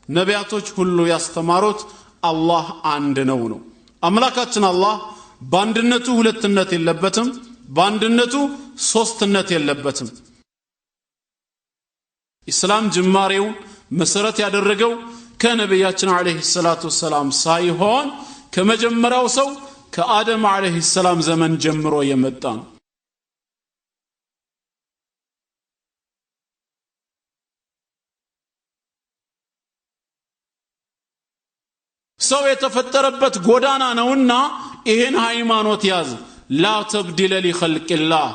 ነቢያቶች ሁሉ ያስተማሩት አላህ አንድ ነው ነው። አምላካችን አላህ በአንድነቱ ሁለትነት የለበትም፣ በአንድነቱ ሶስትነት የለበትም። ኢስላም ጅማሬው መሰረት ያደረገው ከነቢያችን አለይሂ ሰላቱ ሰላም ሳይሆን ከመጀመሪያው ሰው ከአደም አለይሂ ሰላም ዘመን ጀምሮ የመጣ ነው። ሰው የተፈጠረበት ጎዳና ነውና ይሄን ሃይማኖት ያዝ። ላ ተብዲለ ሊኸልቂላህ፣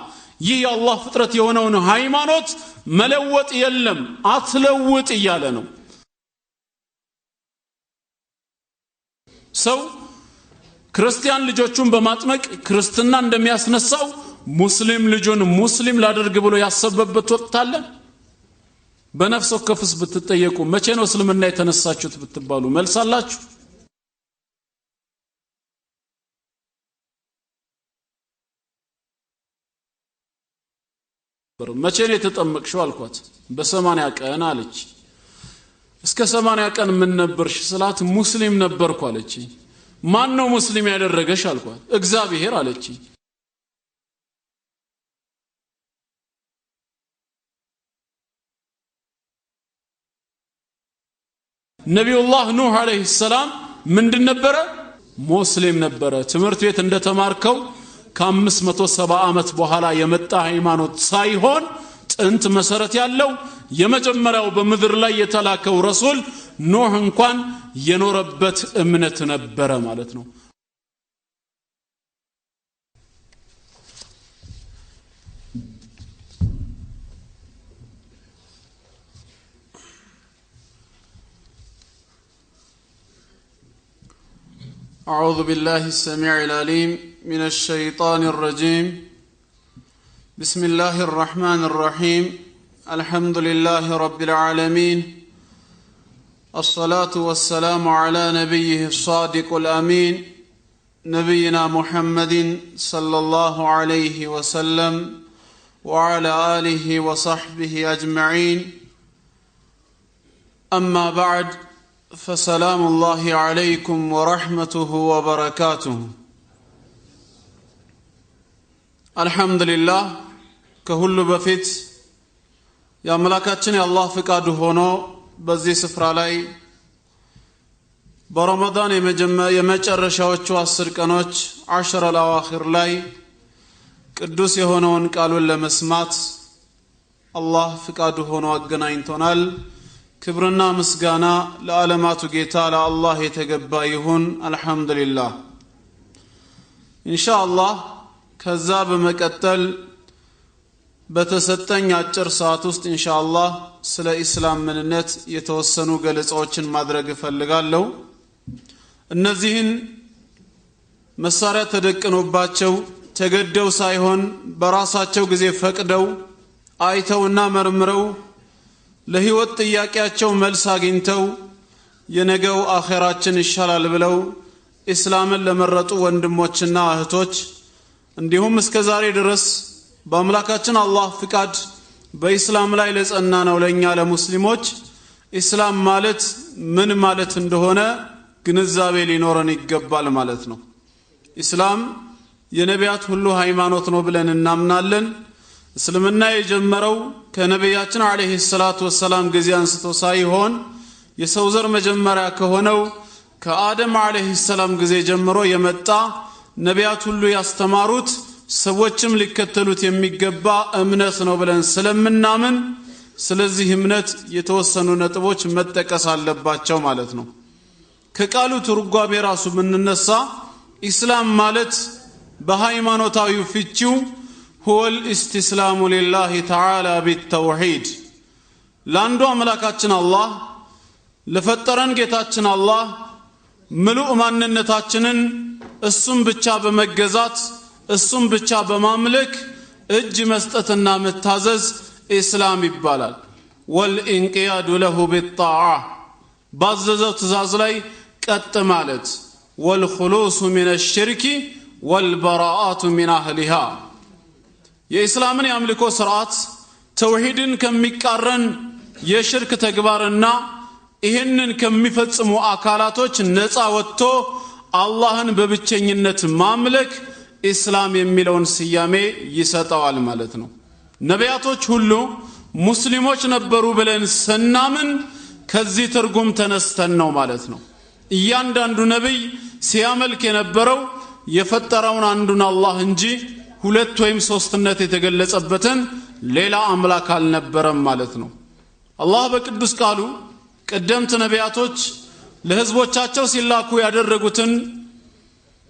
ይህ የአላህ ፍጥረት የሆነውን ሃይማኖት መለወጥ የለም፣ አትለውጥ እያለ ነው። ሰው ክርስቲያን ልጆቹን በማጥመቅ ክርስትና እንደሚያስነሳው ሙስሊም ልጁን ሙስሊም ላደርግ ብሎ ያሰበበት ወቅት አለ። በነፍስ ወከፍስ ብትጠየቁ መቼ ነው እስልምና የተነሳችሁት ብትባሉ መልስ አላችሁ? መቼ ነው የተጠመቅሽው አልኳት። በ80 ቀን አለች። እስከ 80 ቀን ምን ነበርሽ ስላት ሙስሊም ነበርኩ አለች። ማን ነው ሙስሊም ያደረገሽ አልኳት። እግዚአብሔር አለች። ነቢዩላህ ኑህ አለይሂ ሰላም ምንድን ነበረ? ሙስሊም ነበረ። ትምህርት ቤት እንደተማርከው ከ570 ዓመት በኋላ የመጣ ሃይማኖት ሳይሆን ጥንት መሰረት ያለው የመጀመሪያው በምድር ላይ የተላከው ረሱል ኑህ እንኳን የኖረበት እምነት ነበረ ማለት ነው። أعوذ بالله السميع العليم من الشيطان الرجيم. بسم الله الرحمن الرحيم. الحمد لله رب العالمين، الصلاة والسلام على نبيه الصادق الأمين، نبينا محمد صلى الله عليه وسلم وعلى آله وصحبه أجمعين. أما بعد، فسلام الله عليكم ورحمته وبركاته. الحمد لله ከሁሉ በፊት የአምላካችን የአላህ ፍቃድ ሆኖ በዚህ ስፍራ ላይ በረመዳን የመጨረሻዎቹ 10 ቀኖች 10 አልአዋኺር ላይ ቅዱስ የሆነውን ቃሉን ለመስማት አላህ ፍቃዱ ሆኖ አገናኝቶናል። ክብርና ምስጋና ለዓለማቱ ጌታ ለአላህ የተገባ ይሁን። አልহামዱሊላህ። ኢንሻአላህ ከዛ በመቀጠል በተሰጠኝ አጭር ሰዓት ውስጥ ኢንሻአላህ ስለ ኢስላም ምንነት የተወሰኑ ገለጻዎችን ማድረግ እፈልጋለሁ። እነዚህን መሳሪያ ተደቅኖባቸው ተገደው ሳይሆን በራሳቸው ጊዜ ፈቅደው አይተውና መርምረው ለህይወት ጥያቄያቸው መልስ አግኝተው የነገው አኺራችን ይሻላል ብለው እስላምን ለመረጡ ወንድሞችና እህቶች እንዲሁም እስከ ዛሬ ድረስ በአምላካችን አላህ ፍቃድ በኢስላም ላይ ለጸና ነው ለኛ ለሙስሊሞች ኢስላም ማለት ምን ማለት እንደሆነ ግንዛቤ ሊኖረን ይገባል ማለት ነው። ኢስላም የነቢያት ሁሉ ሃይማኖት ነው ብለን እናምናለን። እስልምና የጀመረው ከነቢያችን አለይሂ ሰላቱ ወሰላም ጊዜ አንስቶ ሳይሆን የሰው ዘር መጀመሪያ ከሆነው ከአደም አለይሂ ሰላም ጊዜ ጀምሮ የመጣ ነቢያት ሁሉ ያስተማሩት ሰዎችም ሊከተሉት የሚገባ እምነት ነው ብለን ስለምናምን ስለዚህ እምነት የተወሰኑ ነጥቦች መጠቀስ አለባቸው ማለት ነው። ከቃሉ ትርጓሜ ራሱ ብንነሳ ኢስላም ማለት በሃይማኖታዊ ፍቺው هو الاستسلام لله تعالى بالتوحيد ለአንዱ አምላካችን አላህ ለፈጠረን ጌታችን አላህ ምሉእ ማንነታችንን እሱን ብቻ በመገዛት እሱን ብቻ በማምለክ እጅ መስጠትና መታዘዝ ኢስላም ይባላል። والانقياد له بالطاعة ባዘዘው ትእዛዝ ላይ ቀጥ ማለት والخلوص من الشرك والبراءة من أهلها የኢስላምን የአምልኮ ስርዓት ተውሂድን ከሚቃረን የሽርክ ተግባርና ይህንን ከሚፈጽሙ አካላቶች ነፃ ወጥቶ አላህን በብቸኝነት ማምለክ ኢስላም የሚለውን ስያሜ ይሰጠዋል ማለት ነው። ነቢያቶች ሁሉ ሙስሊሞች ነበሩ ብለን ስናምን ከዚህ ትርጉም ተነስተን ነው ማለት ነው። እያንዳንዱ ነብይ ሲያመልክ የነበረው የፈጠረውን አንዱን አላህ እንጂ ሁለት ወይም ሶስትነት የተገለጸበትን ሌላ አምላክ አልነበረም ማለት ነው። አላህ በቅዱስ ቃሉ ቀደምት ነቢያቶች ለህዝቦቻቸው ሲላኩ ያደረጉትን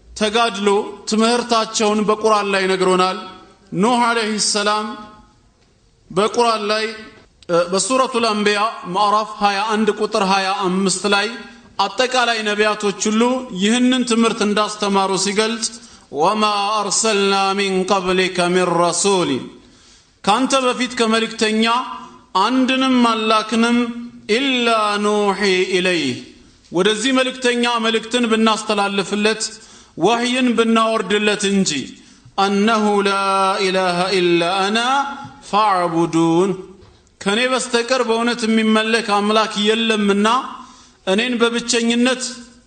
ተጋድሎ ትምህርታቸውን በቁርአን ላይ ነግሮናል። ኑህ አለይሂ ሰላም በቁርአን ላይ በሱረቱል አንቢያ ምዕራፍ 21 ቁጥር 25 ላይ አጠቃላይ ነቢያቶች ሁሉ ይህንን ትምህርት እንዳስተማሩ ሲገልጽ وما أرسلنا من قبلك من رسول ካንተ በፊት ከመልእክተኛ አንድንም አላክንም إلا نوحي إليه ወደዚህ መልእክተኛ መልእክትን ብናስተላልፍለት ወህይን ብናወርድለት እንጂ أنه لا إله إلا أنا فاعبدون ከኔ በስተቀር በእውነት የሚመለክ አምላክ የለምና እኔን በብቸኝነት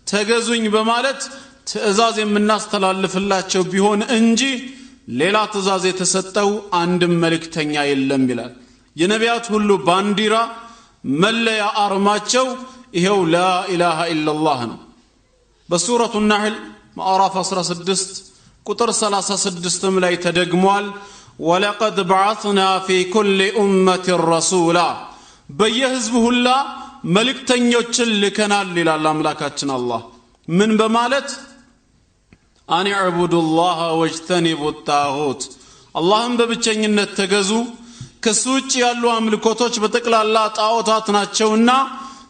ተገዙኝ በማለት ትእዛዝ የምናስተላልፍላቸው ቢሆን እንጂ ሌላ ትእዛዝ የተሰጠው አንድም መልእክተኛ የለም ይላል። የነቢያት ሁሉ ባንዲራ መለያ አርማቸው ይሄው لا إله إلا الله ነው። በሱረቱ ነህል ምዕራፍ 16 ቁጥር 36 ላይ ተደግሟል። ولقد بعثنا في كل أمة رسولا በየህዝቡ ሁላ መልእክተኞችን ልከናል ይላል አምላካችን አላህ። ምን በማለት أن اعبدوا الله واجتنبوا الطاغوت አላህን በብቸኝነት ተገዙ፣ ከሱ ውጭ ያሉ አምልኮቶች በጠቅላላ ጣዖታት ናቸውና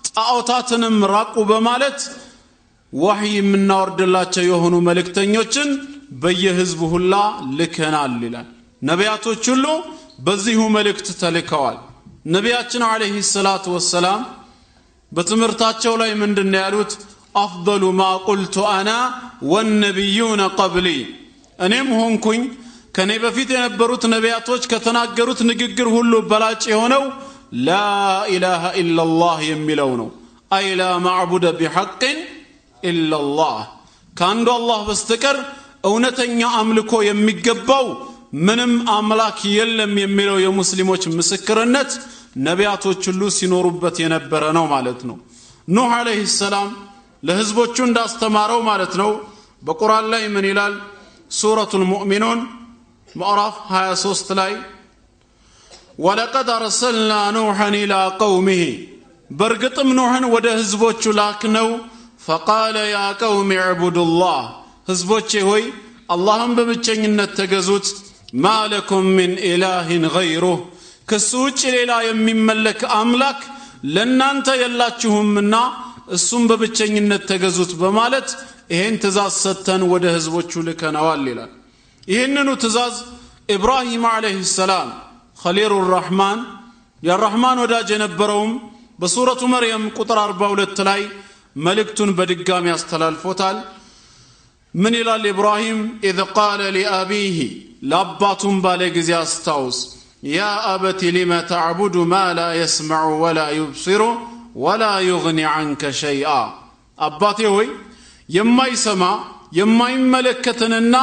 ጣዖታትንም ራቁ በማለት ወህይ የምናወርድላቸው የሆኑ መልእክተኞችን በየህዝቡ ሁላ ልከናል ይላል። ነቢያቶች ሁሉ በዚሁ መልእክት ተልከዋል። ነቢያችን አለይሂ ሰላቱ ወሰላም በትምህርታቸው ላይ ምንድነው ያሉት? أفضل ما قلت أنا والنبيون قبلي እኔም ሆንኩኝ ከኔ በፊት የነበሩት ነቢያቶች ከተናገሩት ንግግር ሁሉ በላጭ የሆነው لا إله إلا الله የሚለው ነው። أي لا معبود بحق إلا الله ከአንዱ አላህ በስተቀር እውነተኛ አምልኮ የሚገባው ምንም አምላክ የለም የሚለው የሙስሊሞች ምስክርነት ነቢያቶች ሁሉ ሲኖሩበት የነበረ ነው ማለት ነው። ኑህ አለይሂ ሰላም ለህዝቦቹ እንዳስተማረው ማለት ነው። በቁርአን ላይ ምን ይላል? ሱረቱል ሙእሚኑን ምዕራፍ 23 ላይ ወለቀድ አርሰልና ኑሐን ኢላ ቀውሚሂ በእርግጥም ኑህን ወደ ህዝቦቹ ላክነው። ፈቃለ ያ ቀውሚ ዕቡዱላህ ህዝቦቼ ሆይ አላህን በብቸኝነት ተገዙት። ما لكم من إله غيره ከሱ ውጭ ሌላ የሚመለክ አምላክ ለእናንተ የላችሁምና እሱም በብቸኝነት ተገዙት በማለት ይሄን ትእዛዝ ሰጥተን ወደ ህዝቦቹ ልከነዋል ይላል። ይህንኑ ትእዛዝ ኢብራሂም አለይሂ ሰላም خليل الرحمن የረህማን ወዳጅ የነበረውም በሱረቱ መርየም ቁጥር 42 ላይ መልእክቱን በድጋሚ አስተላልፎታል። ምን ይላል ኢብራሂም? إذ قال لأبيه ለአባቱም ባለ ጊዜ አስታውስ يا أبت لم تعبد ما لا يسمع ولا يبصر ولا يغني عنك شيئا አባቴ ሆይ የማይሰማ የማይመለከትንና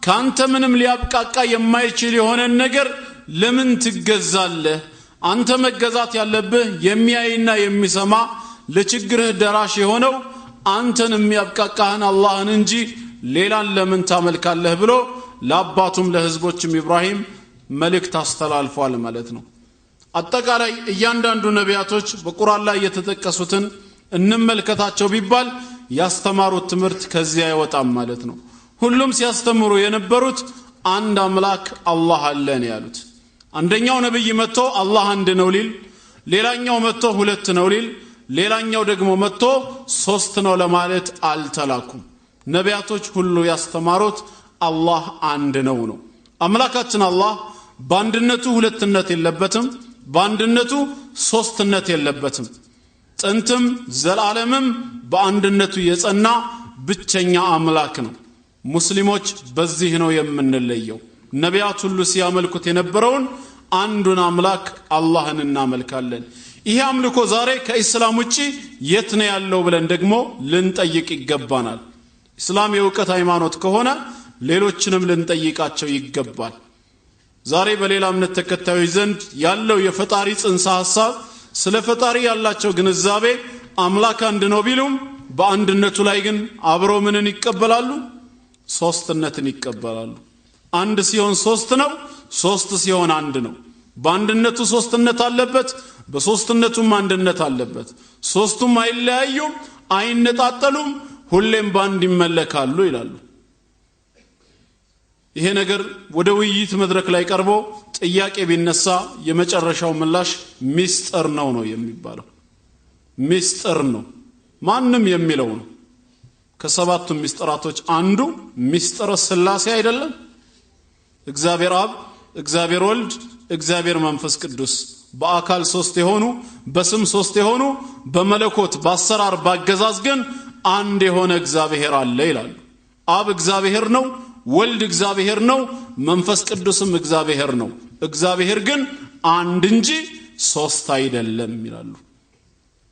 ካንተ ምንም ሊያብቃቃ የማይችል የሆነን ነገር ለምን ትገዛለህ? አንተ መገዛት ያለብህ የሚያይና የሚሰማ ለችግርህ ደራሽ የሆነው አንተን የሚያብቃቃህን አላህን እንጂ ሌላን ለምን ታመልካለህ ብሎ ለአባቱም ለህዝቦችም ኢብራሂም መልእክት አስተላልፏል ማለት ነው። አጠቃላይ እያንዳንዱ ነቢያቶች በቁርአን ላይ የተጠቀሱትን እንመልከታቸው ቢባል ያስተማሩት ትምህርት ከዚያ አይወጣም ማለት ነው። ሁሉም ሲያስተምሩ የነበሩት አንድ አምላክ አላህ አለ ነው ያሉት። አንደኛው ነብይ መጥቶ አላህ አንድ ነው ሊል፣ ሌላኛው መጥቶ ሁለት ነው ሊል፣ ሌላኛው ደግሞ መጥቶ ሶስት ነው ለማለት አልተላኩም። ነቢያቶች ሁሉ ያስተማሩት አላህ አንድ ነው ነው። አምላካችን አላህ በአንድነቱ ሁለትነት የለበትም፣ በአንድነቱ ሶስትነት የለበትም። ጥንትም ዘላለምም በአንድነቱ የጸና ብቸኛ አምላክ ነው። ሙስሊሞች በዚህ ነው የምንለየው። ነቢያት ሁሉ ሲያመልኩት የነበረውን አንዱን አምላክ አላህን እናመልካለን። ይሄ አምልኮ ዛሬ ከኢስላም ውጪ የት ነው ያለው ብለን ደግሞ ልንጠይቅ ይገባናል። እስላም የእውቀት ሃይማኖት ከሆነ ሌሎችንም ልንጠይቃቸው ይገባል። ዛሬ በሌላ እምነት ተከታዮች ዘንድ ያለው የፈጣሪ ጽንሰ ሐሳብ ስለ ፈጣሪ ያላቸው ግንዛቤ አምላክ አንድ ነው ቢሉም በአንድነቱ ላይ ግን አብሮ ምንን ይቀበላሉ? ሶስትነትን ይቀበላሉ። አንድ ሲሆን ሶስት ነው፣ ሶስት ሲሆን አንድ ነው። በአንድነቱ ሶስትነት አለበት፣ በሶስትነቱም አንድነት አለበት። ሶስቱም አይለያዩም፣ አይነጣጠሉም፣ ሁሌም በአንድ ይመለካሉ ይላሉ። ይሄ ነገር ወደ ውይይት መድረክ ላይ ቀርቦ ጥያቄ ቢነሳ የመጨረሻው ምላሽ ሚስጥር ነው ነው የሚባለው። ሚስጥር ነው ማንም የሚለው ነው። ከሰባቱ ሚስጥራቶች አንዱ ሚስጥረ ስላሴ አይደለም? እግዚአብሔር አብ፣ እግዚአብሔር ወልድ፣ እግዚአብሔር መንፈስ ቅዱስ በአካል ሶስት የሆኑ፣ በስም ሶስት የሆኑ፣ በመለኮት በአሰራር ባገዛዝ ግን አንድ የሆነ እግዚአብሔር አለ ይላሉ። አብ እግዚአብሔር ነው፣ ወልድ እግዚአብሔር ነው፣ መንፈስ ቅዱስም እግዚአብሔር ነው። እግዚአብሔር ግን አንድ እንጂ ሶስት አይደለም ይላሉ።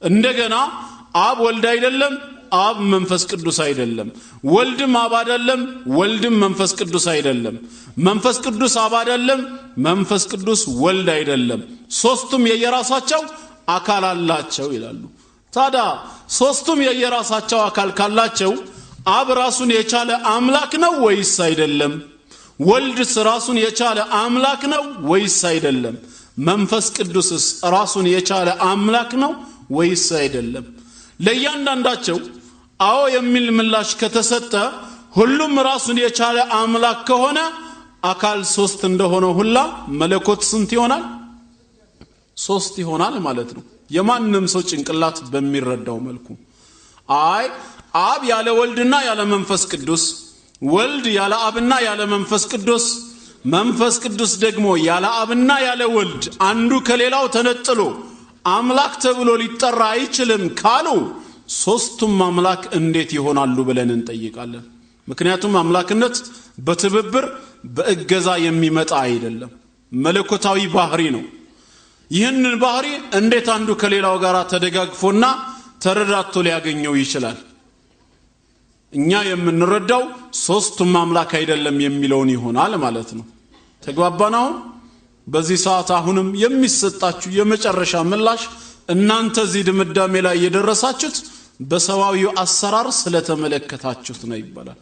እንደገና አብ ወልድ አይደለም፣ አብ መንፈስ ቅዱስ አይደለም፣ ወልድም አብ አይደለም፣ ወልድም መንፈስ ቅዱስ አይደለም፣ መንፈስ ቅዱስ አብ አይደለም፣ መንፈስ ቅዱስ ወልድ አይደለም። ሶስቱም የየራሳቸው አካል አላቸው ይላሉ። ታዲያ ሶስቱም የየራሳቸው አካል ካላቸው አብ ራሱን የቻለ አምላክ ነው ወይስ አይደለም? ወልድስ ራሱን የቻለ አምላክ ነው ወይስ አይደለም? መንፈስ ቅዱስስ ራሱን የቻለ አምላክ ነው ወይስ አይደለም? ለእያንዳንዳቸው አዎ የሚል ምላሽ ከተሰጠ ሁሉም ራሱን የቻለ አምላክ ከሆነ አካል ሶስት እንደሆነ ሁላ መለኮት ስንት ይሆናል? ሶስት ይሆናል ማለት ነው። የማንም ሰው ጭንቅላት በሚረዳው መልኩ። አይ አብ ያለ ወልድና ያለ መንፈስ ቅዱስ፣ ወልድ ያለ አብና ያለ መንፈስ ቅዱስ፣ መንፈስ ቅዱስ ደግሞ ያለ አብና ያለ ወልድ አንዱ ከሌላው ተነጥሎ አምላክ ተብሎ ሊጠራ አይችልም ካሉ ሶስቱም አምላክ እንዴት ይሆናሉ ብለን እንጠይቃለን። ምክንያቱም አምላክነት በትብብር በእገዛ የሚመጣ አይደለም፣ መለኮታዊ ባህሪ ነው። ይህንን ባህሪ እንዴት አንዱ ከሌላው ጋር ተደጋግፎና ተረዳቶ ሊያገኘው ይችላል? እኛ የምንረዳው ሶስቱም አምላክ አይደለም የሚለውን ይሆናል ማለት ነው። ተግባባን? አሁን በዚህ ሰዓት አሁንም የሚሰጣችሁ የመጨረሻ ምላሽ እናንተ እዚህ ድምዳሜ ላይ የደረሳችሁት በሰዋዊው አሰራር ስለተመለከታችሁት ነው ይባላል።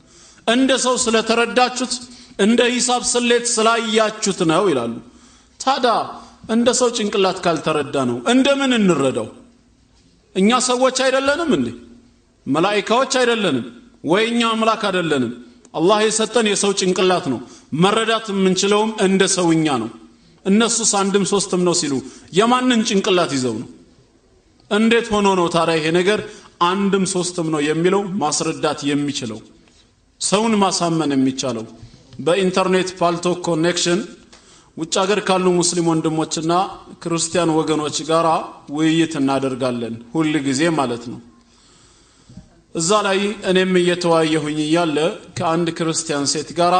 እንደ ሰው ስለተረዳችሁት፣ እንደ ሂሳብ ስሌት ስላያችሁት ነው ይላሉ። ታዲያ እንደ ሰው ጭንቅላት ካልተረዳ ነው እንደምን እንረዳው? እኛ ሰዎች አይደለንም እንዴ? መላኢካዎች አይደለንም ወይ? እኛ አምላክ አይደለንም? አላህ የሰጠን የሰው ጭንቅላት ነው። መረዳት የምንችለውም እንደ ሰውኛ ነው። እነሱስ አንድም ሶስትም ነው ሲሉ የማንን ጭንቅላት ይዘው ነው? እንዴት ሆኖ ነው ታዲያ ይሄ ነገር አንድም ሶስትም ነው የሚለው ማስረዳት የሚችለው ሰውን ማሳመን የሚቻለው? በኢንተርኔት ፓልቶክ connection ውጭ ሀገር ካሉ ሙስሊም ወንድሞችና ክርስቲያን ወገኖች ጋር ውይይት እናደርጋለን ሁል ጊዜ ማለት ነው። እዛ ላይ እኔም እየተወያየሁኝ እያለ ከአንድ ክርስቲያን ሴት ጋር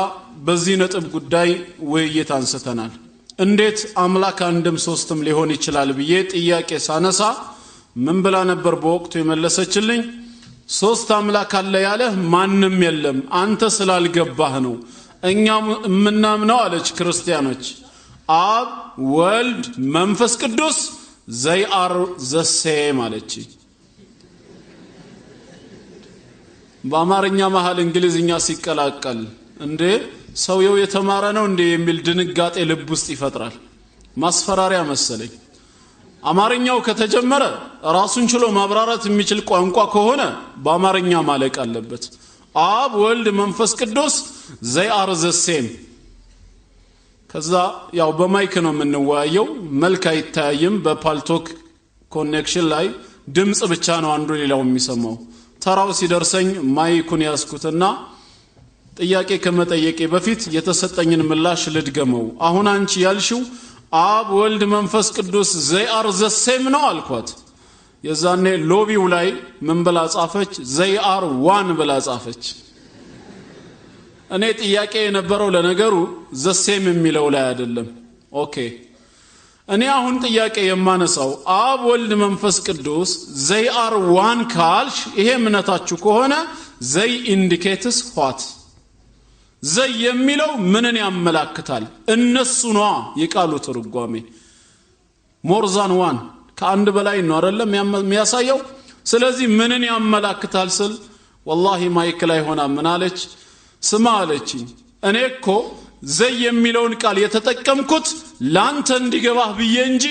በዚህ ነጥብ ጉዳይ ውይይት አንስተናል። እንዴት አምላክ አንድም ሶስትም ሊሆን ይችላል ብዬ ጥያቄ ሳነሳ ምን ብላ ነበር በወቅቱ የመለሰችልኝ? ሶስት አምላክ አለ ያለህ ማንም የለም፣ አንተ ስላልገባህ ነው። እኛ የምናምነው አለች ክርስቲያኖች አብ ወልድ መንፈስ ቅዱስ they are the same አለች። በአማርኛ መሃል እንግሊዝኛ ሲቀላቀል እንዴ ሰውየው የተማረ ነው እንዴ የሚል ድንጋጤ ልብ ውስጥ ይፈጥራል። ማስፈራሪያ መሰለኝ። አማርኛው ከተጀመረ ራሱን ችሎ ማብራራት የሚችል ቋንቋ ከሆነ በአማርኛ ማለቅ አለበት። አብ ወልድ መንፈስ ቅዱስ they are the same። ከዛ ያው በ mic ነው የምንወያየው፣ መልክ አይታያይም። በፓልቶክ connection ላይ ድምጽ ብቻ ነው አንዱ ሌላው የሚሰማው። ተራው ሲደርሰኝ mic ኡን ያዝኩትና ጥያቄ ከመጠየቄ በፊት የተሰጠኝን ምላሽ ልድገመው። አሁን አንቺ ያልሽው አብ ወልድ መንፈስ ቅዱስ they are the same ነው አልኳት። የዛኔ lobby ው ላይ ምን ብላ ጻፈች? they are one ብላ ጻፈች። እኔ ጥያቄ የነበረው ለነገሩ the same የሚለው ላይ አይደለም። okay፣ እኔ አሁን ጥያቄ የማነሳው አብ ወልድ መንፈስ ቅዱስ they are one ካልሽ ይሄ እምነታችሁ ከሆነ they indicates what? They የሚለው ምንን ያመላክታል? እነሱ ነዋ የቃሉ ትርጓሜ። More than one፣ ከአንድ በላይ ነው አይደለም የሚያሳየው? ስለዚህ ምንን ያመላክታል ስል ወላሂ mic ላይ ሆና ምን አለች? ስማ አለችኝ፣ እኔ እኮ they የሚለውን ቃል የተጠቀምኩት ላንተ እንዲገባህ ብዬ እንጂ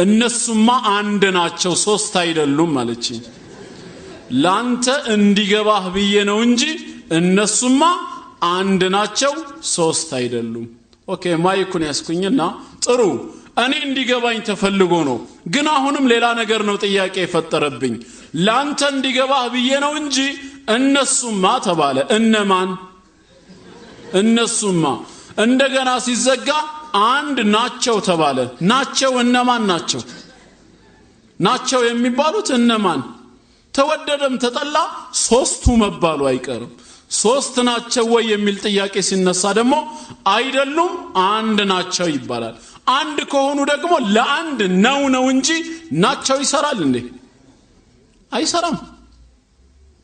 እነሱማ አንድ ናቸው ሶስት አይደሉም አለችኝ። ላንተ እንዲገባህ ብዬ ነው እንጂ እነሱማ አንድ ናቸው ሶስት አይደሉም። Okay፣ mic ኡን ያስኩኝና ጥሩ እኔ እንዲገባኝ ተፈልጎ ነው፣ ግን አሁንም ሌላ ነገር ነው ጥያቄ የፈጠረብኝ። ላንተ እንዲገባህ ብዬ ነው እንጂ እነሱማ ተባለ። እነማን እነሱማ? እንደገና ሲዘጋ አንድ ናቸው ተባለ። ናቸው እነማን ናቸው? ናቸው የሚባሉት እነማን? ተወደደም ተጠላ ሶስቱ መባሉ አይቀርም። ሶስት ናቸው ወይ የሚል ጥያቄ ሲነሳ ደግሞ አይደሉም አንድ ናቸው ይባላል። አንድ ከሆኑ ደግሞ ለአንድ ነው ነው እንጂ ናቸው ይሰራል እንዴ? አይሰራም።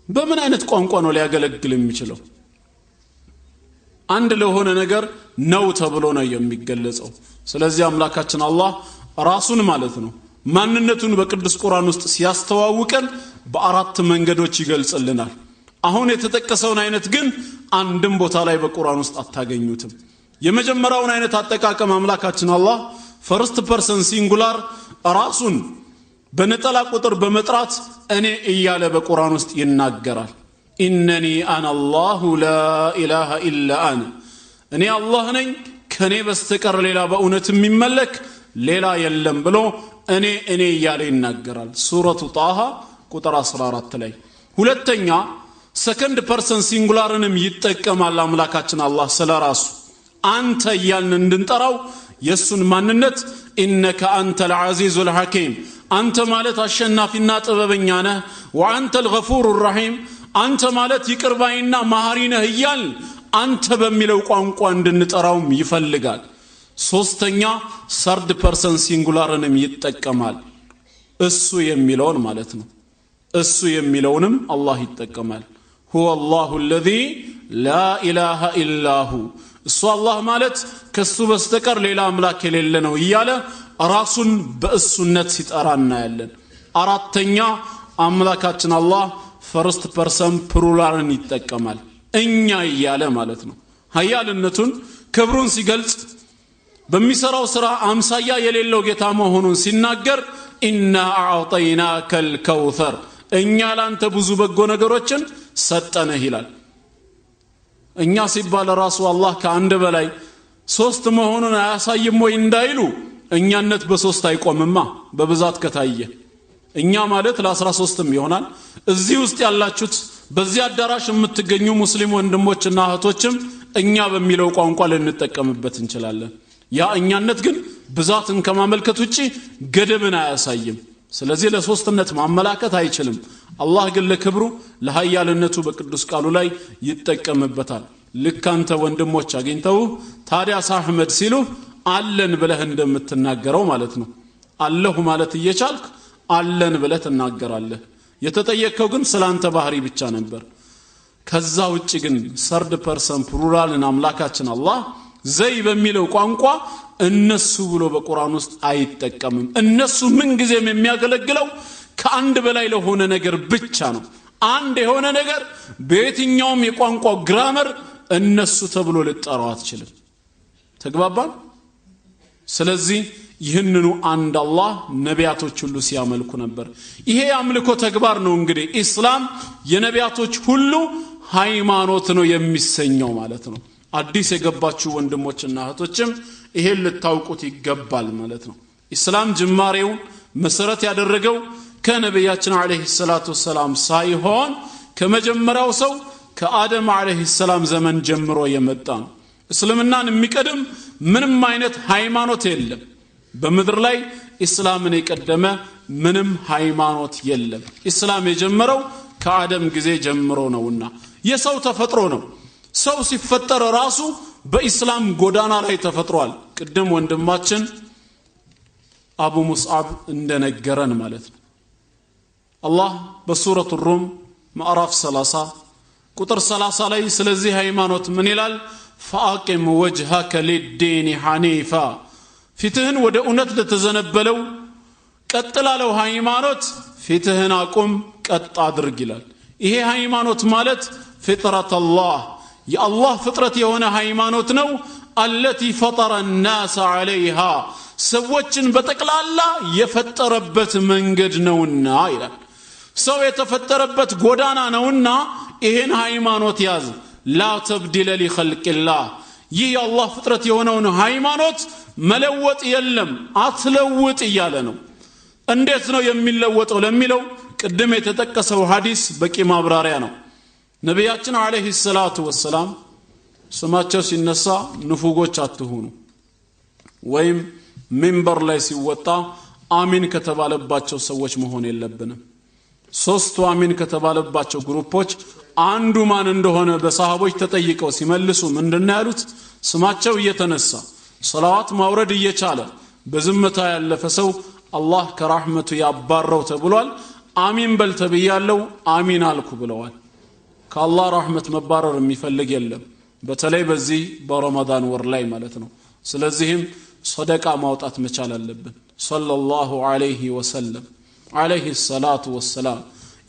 በምን አይነት ቋንቋ ነው ሊያገለግል የሚችለው? አንድ ለሆነ ነገር ነው ተብሎ ነው የሚገለጸው። ስለዚህ አምላካችን አላህ ራሱን ማለት ነው ማንነቱን በቅዱስ ቁርአን ውስጥ ሲያስተዋውቀን በአራት መንገዶች ይገልጽልናል። አሁን የተጠቀሰውን አይነት ግን አንድም ቦታ ላይ በቁርአን ውስጥ አታገኙትም። የመጀመሪያውን አይነት አጠቃቀም አምላካችን አላህ first person singular ራሱን በነጠላ ቁጥር በመጥራት እኔ እያለ በቁርአን ውስጥ ይናገራል። إنني أنا الله لا إله إلا أنا፣ እኔ አላህ ነኝ ከኔ በስተቀር ሌላ በእውነት የሚመለክ ሌላ የለም ብሎ እኔ እኔ እያለ ይናገራል። ሱረቱ ጣሃ ቁጥር 14 ላይ። ሁለተኛ second person singular ንም ይጠቀማል አምላካችን አላህ ስለ ራሱ አንተ እያልን እንድንጠራው የእሱን ማንነት إنك أنت العزيز الحكيم፣ አንተ ማለት አሸናፊና ጥበበኛ ነህ፣ وأنت الغفور الرحيم፣ አንተ ማለት ይቅርባይና መሐሪ ነህ እያልን አንተ በሚለው ቋንቋ እንድንጠራውም ይፈልጋል። ሶስተኛ third person singular ንም ይጠቀማል። እሱ የሚለውን ማለት ነው። እሱ የሚለውንም አላህ ይጠቀማል። هو الله الذي لا إله إلا هو፣ እሱ አላህ ማለት ከሱ በስተቀር ሌላ አምላክ የሌለ ነው እያለ ራሱን በእሱነት ሲጠራ እናያለን። አራተኛ አምላካችን አላህ first person plural ን ይጠቀማል። እኛ እያለ ማለት ነው። ሀያልነቱን ክብሩን ሲገልጽ በሚሰራው ስራ አምሳያ የሌለው ጌታ መሆኑን ሲናገር إنا أعطيناك الكوثر፣ እኛ ላንተ ብዙ በጎ ነገሮችን ሰጠንህ ይላል። እኛ ሲባል ራሱ አላህ ከአንድ በላይ ሶስት መሆኑን አያሳይም ወይ እንዳይሉ እኛነት በሶስት አይቆምማ በብዛት ከታየ። እኛ ማለት ለ13ም ይሆናል። እዚህ ውስጥ ያላችሁት በዚህ አዳራሽ የምትገኙ ሙስሊም ወንድሞችና እህቶችም እኛ በሚለው ቋንቋ ልንጠቀምበት እንችላለን። ያ እኛነት ግን ብዛትን ከማመልከት ውጪ ገደብን አያሳይም። ስለዚህ ለሶስትነት ማመላከት አይችልም። አላህ ግን ለክብሩ ለሀያልነቱ በቅዱስ ቃሉ ላይ ይጠቀምበታል። ልክ አንተ ወንድሞች አግኝተው ታዲያስ አህመድ ሲሉ አለን ብለህ እንደምትናገረው ማለት ነው። አለሁ ማለት እየቻልክ አለን ብለህ ትናገራለህ። የተጠየቅከው ግን ስላንተ ባህሪ ብቻ ነበር። ከዛ ውጭ ግን third person plural ን አምላካችን አላህ they በሚለው ቋንቋ እነሱ ብሎ በቁርአን ውስጥ አይጠቀምም። እነሱ ምን ጊዜም የሚያገለግለው ከአንድ በላይ ለሆነ ነገር ብቻ ነው። አንድ የሆነ ነገር በየትኛውም የቋንቋ grammar እነሱ ተብሎ ልጠራው አትችልም። ተግባባን? ስለዚህ ይህንኑ አንድ አላህ ነቢያቶች ሁሉ ሲያመልኩ ነበር። ይሄ የአምልኮ ተግባር ነው እንግዲህ ኢስላም የነቢያቶች ሁሉ ሃይማኖት ነው የሚሰኘው ማለት ነው። አዲስ የገባችሁ ወንድሞችና እህቶችም ይሄን ልታውቁት ይገባል ማለት ነው። ኢስላም ጅማሬውን መሰረት ያደረገው ከነቢያችን عليه الصلاة والسلام ሳይሆን ከመጀመሪያው ሰው ከአደም عليه السلام ዘመን ጀምሮ የመጣ ነው። እስልምናን የሚቀድም ምንም አይነት ሃይማኖት የለም። በምድር ላይ ኢስላምን የቀደመ ምንም ሃይማኖት የለም። ኢስላም የጀመረው ከአደም ጊዜ ጀምሮ ነውና የሰው ተፈጥሮ ነው። ሰው ሲፈጠር ራሱ በኢስላም ጎዳና ላይ ተፈጥሯል። ቅድም ወንድማችን አቡ ሙስዓብ እንደነገረን ማለት ነው። አላህ በሱረቱ ሩም ምዕራፍ 30 ቁጥር 30 ላይ ስለዚህ ሃይማኖት ምን ይላል? فأقم وجهك للدين حنيفا፣ ፊትህን ወደ እውነት ለተዘነበለው ቀጥ ላለው ሃይማኖት ፊትህን አቁም፣ ቀጥ አድርግ ይላል። ይሄ ሃይማኖት ማለት ፍጥረት አላህ፣ የአላህ ፍጥረት የሆነ ሃይማኖት ነው። التي فطر الناس عليها፣ ሰዎችን በጠቅላላ የፈጠረበት መንገድ ነውና ይላል። ሰው የተፈጠረበት ጎዳና ነውና ይሄን ሃይማኖት ያዝ። لا تبديل لخلق الله፣ ይህ የአላህ ፍጥረት የሆነውን ሃይማኖት መለወጥ የለም፣ አትለውጥ እያለ ነው። እንዴት ነው የሚለወጠው ለሚለው ቅድም የተጠቀሰው ሐዲስ በቂ ማብራሪያ ነው። ነቢያችን አለይሂ ሰላቱ ወሰላም ስማቸው ሲነሳ ንፉጎች አትሁኑ፣ ወይም ሚንበር ላይ ሲወጣ አሚን ከተባለባቸው ሰዎች መሆን የለብንም። ሶስቱ አሚን ከተባለባቸው ግሩፖች አንዱ ማን እንደሆነ በሰሃቦች ተጠይቀው ሲመልሱ ምንድነው ያሉት? ስማቸው እየተነሳ ሰላዋት ማውረድ እየቻለ በዝምታ ያለፈ ሰው አላህ ከራህመቱ ያባረው ተብሏል። አሚን በል ተብያለው፣ አሚን አልኩ ብለዋል። ከአላህ ራህመት መባረር የሚፈልግ የለም፣ በተለይ በዚህ በረመዳን ወር ላይ ማለት ነው። ስለዚህም ሰደቃ ማውጣት መቻል አለብን። ሰለላሁ ዐለይሂ ወሰለም ዐለይሂ ሰላቱ ወሰላም፣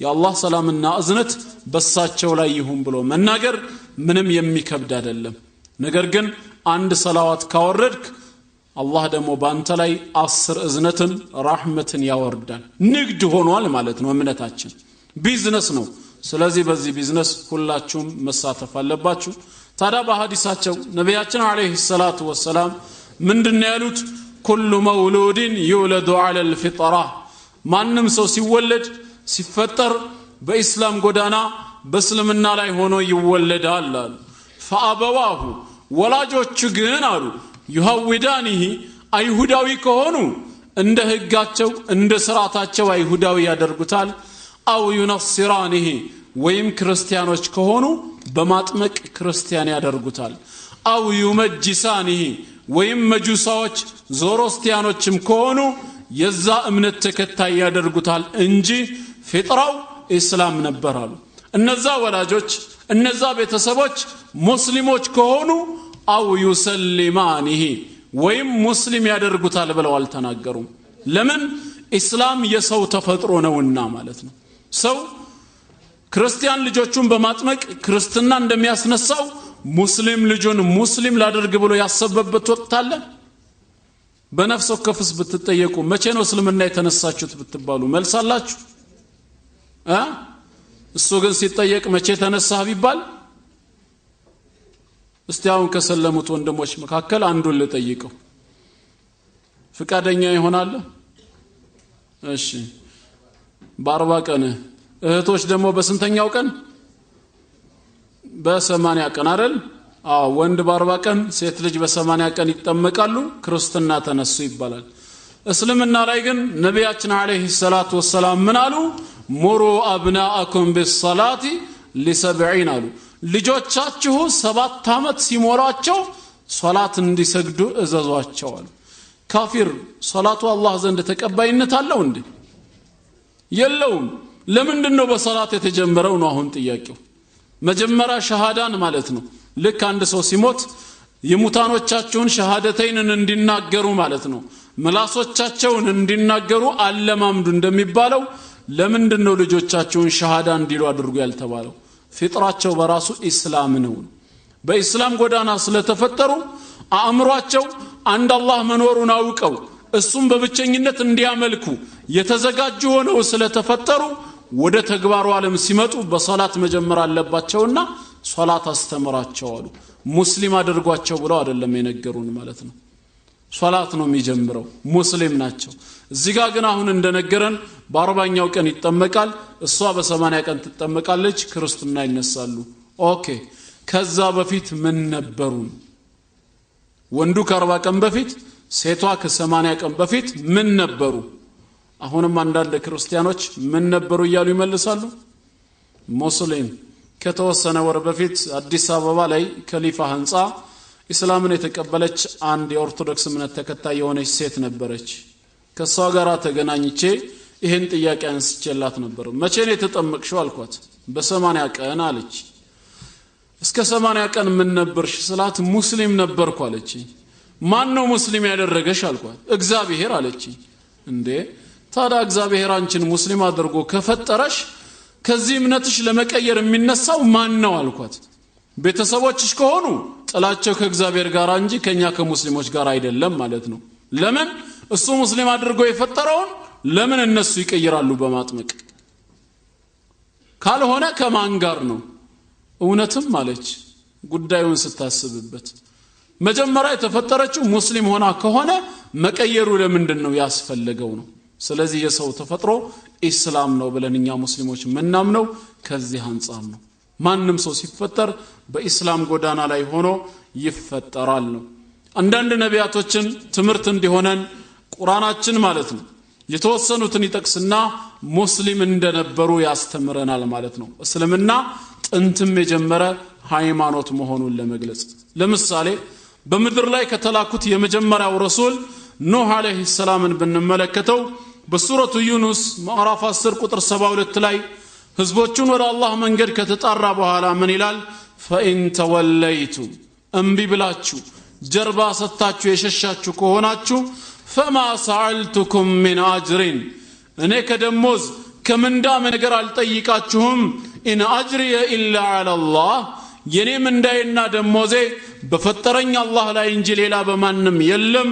የአላህ ሰላምና እዝነት በሳቸው ላይ ይሁን ብሎ መናገር ምንም የሚከብድ አይደለም። ነገር ግን አንድ ሰላዋት ካወረድክ አላህ ደግሞ ባንተ ላይ 10 እዝነትን ራህመትን ያወርዳል። ንግድ ሆኗል ማለት ነው። እምነታችን ቢዝነስ ነው። ስለዚህ በዚህ ቢዝነስ ሁላችሁም መሳተፍ አለባችሁ። ታዲያ በሐዲሳቸው ነቢያችን عليه الصلاة والسلام ምንድነው ያሉት? كل مولود يولد على الفطرة፣ ማንም ሰው ሲወለድ ሲፈጠር በኢስላም ጎዳና በእስልምና ላይ ሆኖ ይወለዳል አሉ። فأبواه፣ ወላጆቹ ግን አሉ يهودانه፣ አይሁዳዊ ከሆኑ እንደ ህጋቸው እንደ ስርዓታቸው አይሁዳዊ ያደርጉታል። أو ينصرانه፣ ወይም ክርስቲያኖች ከሆኑ በማጥመቅ ክርስቲያን ያደርጉታል። أو يمجسانه፣ ወይም መጁሳዎች ዞሮስቲያኖችም ከሆኑ የዛ እምነት ተከታይ ያደርጉታል እንጂ ፊጥራው ኢስላም ነበር አሉ። እነዛ ወላጆች እነዛ ቤተሰቦች ሙስሊሞች ከሆኑ أو يسلمانه፣ ወይም ሙስሊም ያደርጉታል ብለው አልተናገሩም። ለምን? ኢስላም የሰው ተፈጥሮ ነውና ማለት ነው። ሰው ክርስቲያን ልጆቹን በማጥመቅ ክርስትና እንደሚያስነሳው ሙስሊም ልጁን ሙስሊም ላደርግ ብሎ ያሰበበት ወቅት አለ? በነፍስ ወከፍስ ብትጠየቁ መቼ ነው እስልምና የተነሳችሁት ብትባሉ መልስ አላችሁ? እሱ ግን ሲጠየቅ መቼ ተነሳህ ቢባል፣ እስቲ አሁን ከሰለሙት ወንድሞች መካከል አንዱን ልጠይቀው፣ ፍቃደኛ ይሆናል? እሺ፣ በ40 ቀን። እህቶች ደግሞ በስንተኛው ቀን? በ80 ቀን አይደል? አዎ፣ ወንድ በ40 ቀን ሴት ልጅ በ80 ቀን ይጠመቃሉ፣ ክርስትና ተነሱ ይባላል። እስልምና ላይ ግን ነቢያችን عليه الصلاة والسلام ምን አሉ? مروا أبناءكم بالصلاة لسبع አሉ። ልጆቻችሁ 7 ዓመት ሲሞላቸው ሶላት እንዲሰግዱ እዘዟቸው አሉ። ካፊር ሶላቱ አላህ ዘንድ ተቀባይነት አለው እንዴ? የለውም። ለምንድን ነው በሶላት የተጀመረው ነው አሁን ጥያቄው። መጀመሪያ ሸሃዳን ማለት ነው። ልክ አንድ ሰው ሲሞት የሙታኖቻቸውን ሸሃደተይንን እንዲናገሩ ማለት ነው፣ ምላሶቻቸውን እንዲናገሩ አለማምዱ እንደሚባለው፣ ለምንድን ነው ልጆቻቸውን ሸሃዳ እንዲሉ አድርጉ ያልተባለው? ፊጥራቸው በራሱ ኢስላም ነው። በኢስላም ጎዳና ስለተፈጠሩ አእምሯቸው አንድ አላህ መኖሩን አውቀው እሱም በብቸኝነት እንዲያመልኩ የተዘጋጁ ሆነው ስለተፈጠሩ ወደ ተግባሩ ዓለም ሲመጡ በሶላት መጀመር አለባቸውና ሶላት አስተምራቸው አሉ። ሙስሊም አድርጓቸው ብለው አይደለም የነገሩን ማለት ነው። ሶላት ነው የሚጀምረው፣ ሙስሊም ናቸው። እዚህ ጋር ግን አሁን እንደነገረን በ40ኛው ቀን ይጠመቃል፣ እሷ በ80 ቀን ትጠመቃለች፣ ክርስትና ይነሳሉ። okay፣ ከዛ በፊት ምን ነበሩ? ወንዱ ከ40 ቀን በፊት ሴቷ ከ80 ቀን በፊት ምን ነበሩ? አሁንም አንዳንድ ክርስቲያኖች ምን ነበሩ እያሉ ይመልሳሉ። ሙስሊም። ከተወሰነ ወር በፊት አዲስ አበባ ላይ ከሊፋ ህንፃ ኢስላምን የተቀበለች አንድ የኦርቶዶክስ እምነት ተከታይ የሆነች ሴት ነበረች። ከሷ ጋር ተገናኝቼ ይሄን ጥያቄ አንስቼላት ነበር። መቼ ነው የተጠመቅሽው አልኳት። በ80 ቀን አለች። እስከ 80 ቀን ምን ነበርሽ ስላት ሙስሊም ነበርኩ አለች። ማን ነው ሙስሊም ያደረገሽ አልኳት። እግዚአብሔር አለች። እንዴ ታዲያ እግዚአብሔር አንቺን ሙስሊም አድርጎ ከፈጠረሽ ከዚህ እምነትሽ ለመቀየር የሚነሳው ማን ነው አልኳት። ቤተሰቦችሽ ከሆኑ ጥላቸው ከእግዚአብሔር ጋር እንጂ ከኛ ከሙስሊሞች ጋር አይደለም ማለት ነው። ለምን እሱ ሙስሊም አድርጎ የፈጠረውን ለምን እነሱ ይቀይራሉ በማጥመቅ? ካልሆነ ከማን ጋር ነው? እውነትም አለች ጉዳዩን ስታስብበት። መጀመሪያ የተፈጠረችው ሙስሊም ሆና ከሆነ መቀየሩ ለምንድን ነው ያስፈለገው ነው። ስለዚህ የሰው ተፈጥሮ ኢስላም ነው ብለን እኛ ሙስሊሞች ምናምነው ከዚህ አንፃር ነው። ማንም ሰው ሲፈጠር በኢስላም ጎዳና ላይ ሆኖ ይፈጠራል ነው። አንዳንድ ነቢያቶችን ትምህርት እንዲሆነን ቁርአናችን ማለት ነው የተወሰኑትን ይጠቅስና ሙስሊም እንደነበሩ ያስተምረናል ማለት ነው። እስልምና ጥንትም የጀመረ ሃይማኖት መሆኑን ለመግለጽ ለምሳሌ በምድር ላይ ከተላኩት የመጀመሪያው ረሱል ኑህ አለይሂ ሰላምን ብንመለከተው በሱረቱ ዩኑስ ምዕራፍ 10 ቁጥር 72 ላይ ህዝቦቹን ወደ አላህ መንገድ ከተጣራ በኋላ ምን ይላል? فإن توليتم እምቢ ብላችሁ ጀርባ ሰጥታችሁ የሸሻችሁ ከሆናችሁ فما سألتكم من أجر እኔ ከደሞዝ ከምንዳ ነገር አልጠይቃችሁም። إن أجري إلا على الله የኔ ምንዳዬና ደሞዜ በፈጠረኝ አላህ ላይ እንጂ ሌላ በማንም የለም።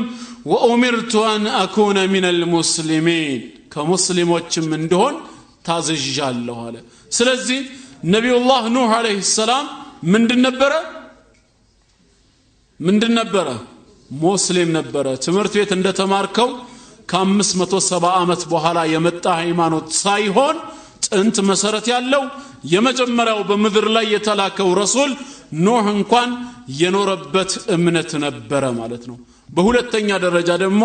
وأمرت أن أكون من المسلمين ከሙስሊሞችም እንድሆን ታዝዣለሁ አለ። ስለዚህ ነቢዩላህ ኑህ አለይሂ ሰላም ምንድን ነበረ? ምንድን ነበረ? ሙስሊም ነበረ። ትምህርት ቤት እንደተማርከው ከ570 ዓመት በኋላ የመጣ ሃይማኖት ሳይሆን ጥንት መሰረት ያለው የመጀመሪያው በምድር ላይ የተላከው ረሱል ኑህ እንኳን የኖረበት እምነት ነበረ ማለት ነው። በሁለተኛ ደረጃ ደግሞ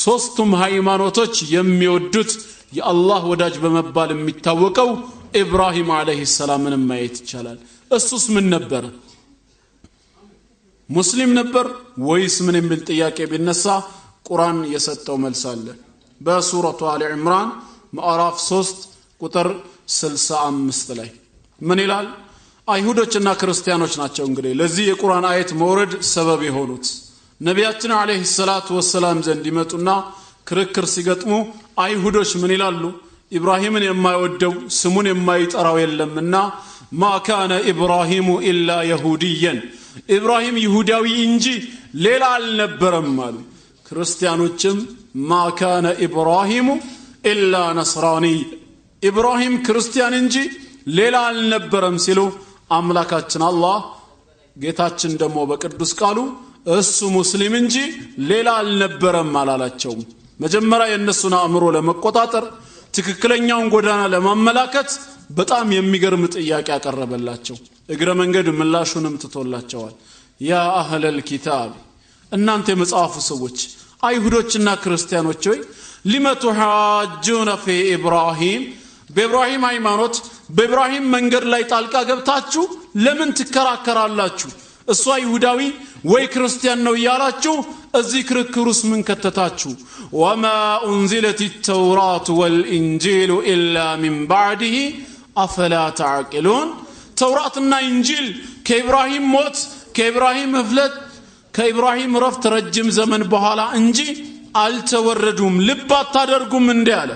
ሶስቱም ሃይማኖቶች የሚወዱት የአላህ ወዳጅ በመባል የሚታወቀው ኢብራሂም አለይሂ ሰላምን ማየት ይቻላል። እሱስ ምን ነበር? ሙስሊም ነበር ወይስ ምን የሚል ጥያቄ ቢነሳ ቁርአን የሰጠው መልስ አለ። በሱረቱ አሊ ኢምራን ምዕራፍ 3 ቁጥር 65 ላይ ምን ይላል? አይሁዶችና ክርስቲያኖች ናቸው እንግዲህ ለዚህ የቁርአን አየት መውረድ ሰበብ የሆኑት። ነቢያችን አለይሂ ሰላቱ ወሰላም ዘንድ ይመጡና ክርክር ሲገጥሙ አይሁዶች ምን ይላሉ? ኢብራሂምን የማይወደው ስሙን የማይጠራው የለምና ما كان إبراهيم إلا يهوديا ኢብራሂም ይሁዳዊ እንጂ ሌላ አልነበረም አሉ። ክርስቲያኖችም ما كان إبراهيم إلا نصراني ኢብራሂም ክርስቲያን እንጂ ሌላ አልነበረም ሲሉ አምላካችን አላህ ጌታችን ደግሞ በቅዱስ ቃሉ እሱ ሙስሊም እንጂ ሌላ አልነበረም አላላቸውም። መጀመሪያ የእነሱን አእምሮ ለመቆጣጠር ትክክለኛውን ጎዳና ለማመላከት በጣም የሚገርም ጥያቄ አቀረበላቸው። እግረ መንገድ ምላሹንም ትቶላቸዋል። يا أهل الكتاب እናንተ የመጽሐፉ ሰዎች አይሁዶችና ክርስቲያኖች ሆይ لم تحاجون في إبراهيم በኢብራሂም ሃይማኖት በኢብራሂም መንገድ ላይ ጣልቃ ገብታችሁ ለምን ትከራከራላችሁ? እሷ ይሁዳዊ ወይ ክርስቲያን ነው እያላችሁ እዚህ ክርክር ውስጥ ምን ከተታችሁ? وما أنزلت التوراة والإنجيل إلا من بعده أفلا تعقلون። ተውራትና ኢንጂል ከኢብራሂም ሞት ከኢብራሂም ህፍለት ከኢብራሂም ረፍት ረጅም ዘመን በኋላ እንጂ አልተወረዱም፣ ልብ አታደርጉም እንዴ አለ።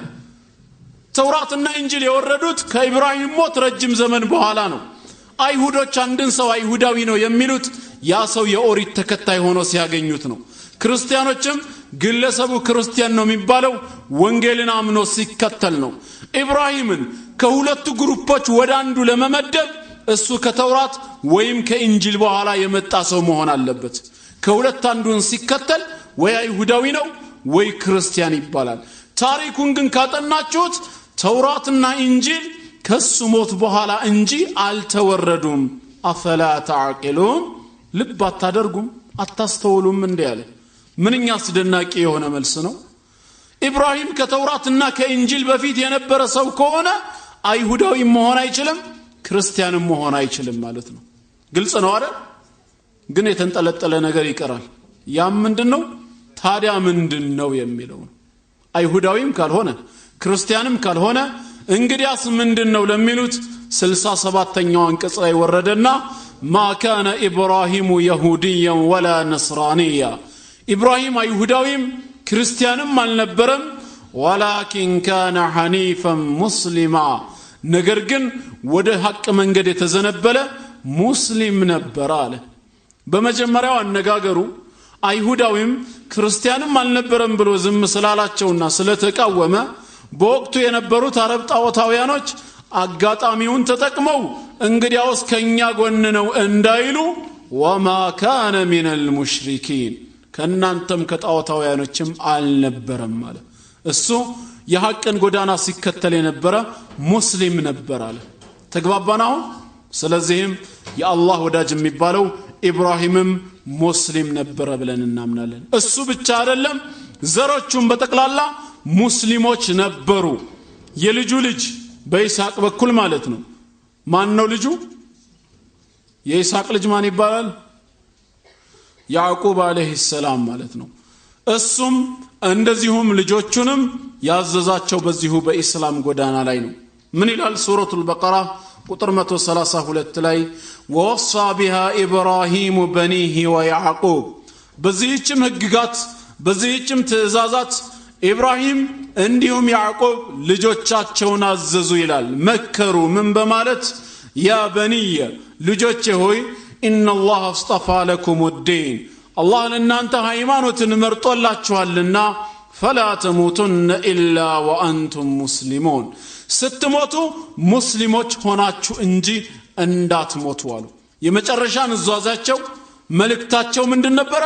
ተውራትና ኢንጂል የወረዱት ከኢብራሂም ሞት ረጅም ዘመን በኋላ ነው። አይሁዶች አንድን ሰው አይሁዳዊ ነው የሚሉት ያ ሰው የኦሪት ተከታይ ሆኖ ሲያገኙት ነው። ክርስቲያኖችም ግለሰቡ ክርስቲያን ነው የሚባለው ወንጌልን አምኖ ሲከተል ነው። ኢብራሂምን ከሁለቱ ግሩፖች ወደ አንዱ ለመመደብ እሱ ከተውራት ወይም ከኢንጂል በኋላ የመጣ ሰው መሆን አለበት። ከሁለት አንዱን ሲከተል ወይ አይሁዳዊ ነው ወይ ክርስቲያን ይባላል። ታሪኩን ግን ካጠናችሁት ተውራትና ኢንጂል ከሱ ሞት በኋላ እንጂ አልተወረዱም። أفلا تعقلون ልብ አታደርጉም አታስተውሉም እንዴ አለ። ምንኛ አስደናቂ የሆነ መልስ ነው። ኢብራሂም ከተውራትና ከኢንጂል በፊት የነበረ ሰው ከሆነ አይሁዳዊ መሆን አይችልም፣ ክርስቲያንም መሆን አይችልም ማለት ነው። ግልጽ ነው አይደል? ግን የተንጠለጠለ ነገር ይቀራል። ያም ምንድነው ታዲያ ምንድነው የሚለው ነው። አይሁዳዊም ካልሆነ ክርስቲያንም ካልሆነ እንግዲያስ ምንድነው ለሚሉት 67ኛው አንቀጽ ላይ ወረደና ما كان إبراهيم يهوديا ولا نصرانيا ኢብራሂም አይሁዳዊም ክርስቲያንም አልነበረም ولكن كان حنيفا مسلما ነገር ግን ወደ ሐቅ መንገድ የተዘነበለ ሙስሊም ነበር አለ። በመጀመሪያው አነጋገሩ አይሁዳዊም ክርስቲያንም አልነበረም ብሎ ዝም ስላላቸውና ስለተቃወመ በወቅቱ የነበሩት አረብ ጣዖታውያኖች አጋጣሚውን ተጠቅመው እንግዲያውስ ከኛ ጎን ነው እንዳይሉ وما كان من المشركين ከናንተም ከጣዖታውያኖችም አልነበረም አለ። እሱ የሐቅን ጎዳና ሲከተል የነበረ ሙስሊም ነበር አለ። ተግባባን አሁን? ስለዚህም የአላህ ወዳጅ የሚባለው ኢብራሂምም ሙስሊም ነበረ ብለን እናምናለን። እሱ ብቻ አይደለም፣ ዘሮቹም በጠቅላላ ሙስሊሞች ነበሩ። የልጁ ልጅ በኢስሐቅ በኩል ማለት ነው። ማን ነው ልጁ? የኢስሐቅ ልጅ ማን ይባላል? ያዕቆብ አለይሂ ሰላም ማለት ነው። እሱም እንደዚሁም ልጆቹንም ያዘዛቸው በዚሁ በኢስላም ጎዳና ላይ ነው። ምን ይላል ሱረቱል በቀራ ቁጥር 132 ላይ ወወሳ ቢሃ ኢብራሂም በኒህ ወያዕቆብ በዚህችም ህግጋት በዚህችም ትእዛዛት ኢብራሂም እንዲሁም ያዕቆብ ልጆቻቸውን አዘዙ ይላል። መከሩ ምን በማለት ያ በኒየ ልጆቼ ሆይ ኢነላህ አስጠፋ ለኩም ዲን አላህ ለእናንተ ሃይማኖትን መርጦላችኋልና ፈላ ተሙቱነ ኢላ ወአንቱም ሙስሊሙን ስትሞቱ ሙስሊሞች ሆናችሁ እንጂ እንዳትሞቱ አሉ። የመጨረሻ ኑዛዜያቸው መልእክታቸው ምንድን ነበረ?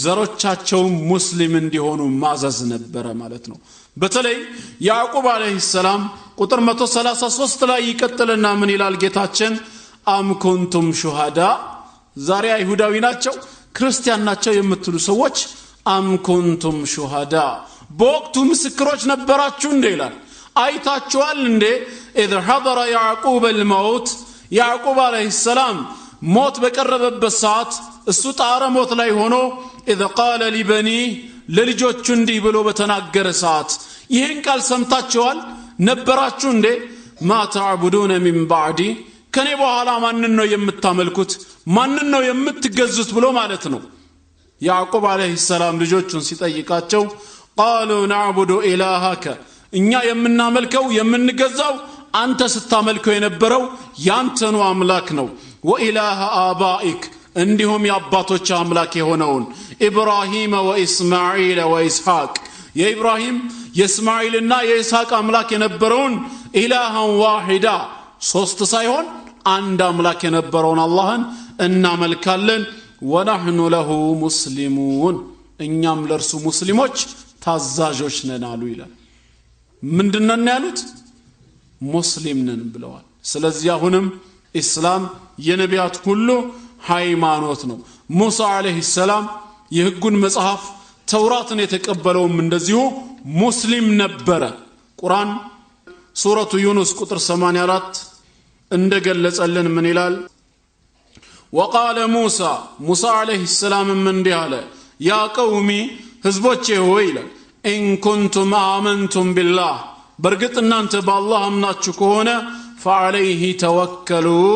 ዘሮቻቸው ሙስሊም እንዲሆኑ ማዘዝ ነበረ ማለት ነው። በተለይ ያዕቆብ አለይሂ ሰላም ቁጥር 133 ላይ ይቀጥልና ምን ይላል ጌታችን? አም ኩንቱም ሹሃዳ ዛሬ አይሁዳዊ ናቸው ክርስቲያን ናቸው የምትሉ ሰዎች አም ኩንቱም ሹሃዳ በወቅቱ ምስክሮች ነበራችሁ እንዴ ይላል። አይታችኋል እንዴ? إذ حضر يعقوب الموت ያዕቆብ አለይሂ ሰላም ሞት በቀረበበት ሰዓት እሱ ጣረ ሞት ላይ ሆኖ إذ قال لبنيه ለልጆቹ እንዲህ ብሎ በተናገረ ሰዓት ይህን ቃል ሰምታችኋል ነበራችሁ እንዴ? ما تعبدون من بعدي ከኔ በኋላ ማንን ነው የምታመልኩት ማንን ነው የምትገዙት ብሎ ማለት ነው። ያዕቆብ አለይሂ ሰላም ልጆቹን ሲጠይቃቸው قالوا نعبد إلهك እኛ የምናመልከው የምንገዛው አንተ ስታመልከው የነበረው ያንተኑ አምላክ ነው። ወኢላሃ አባኢክ እንዲሁም የአባቶች አምላክ የሆነውን ኢብራሂም ወኢስማዒል ወኢስሐቅ የኢብራሂም የእስማዒልና የኢስሐቅ አምላክ የነበረውን ኢላሃን ዋሂዳ ሶስት ሳይሆን አንድ አምላክ የነበረውን አላህን እናመልካለን። ወነሕኑ ለሁ ሙስሊሙን እኛም ለእርሱ ሙስሊሞች ታዛዦች ነን አሉ ይላል። ምንድነው ያሉት? ሙስሊም ነን ብለዋል። ስለዚህ አሁንም ኢስላም የነቢያት ሁሉ ሃይማኖት ነው። ሙሳ አለይሂ ሰላም የህጉን መጽሐፍ ተውራትን የተቀበለውም እንደዚሁ ሙስሊም ነበረ። ቁርአን ሱረቱ ዩኑስ ቁጥር 84 እንደገለጸልን ምን ይላል? وقال موسى ሙሳ አለይሂ ሰላም እንዲህ አለ يا قوم ህዝቦቼ ሆይ ይላል إن كنتم آمنتم بالله በእርግጥ እናንተ በአላህ አምናችሁ ከሆነ فعليه توكلوا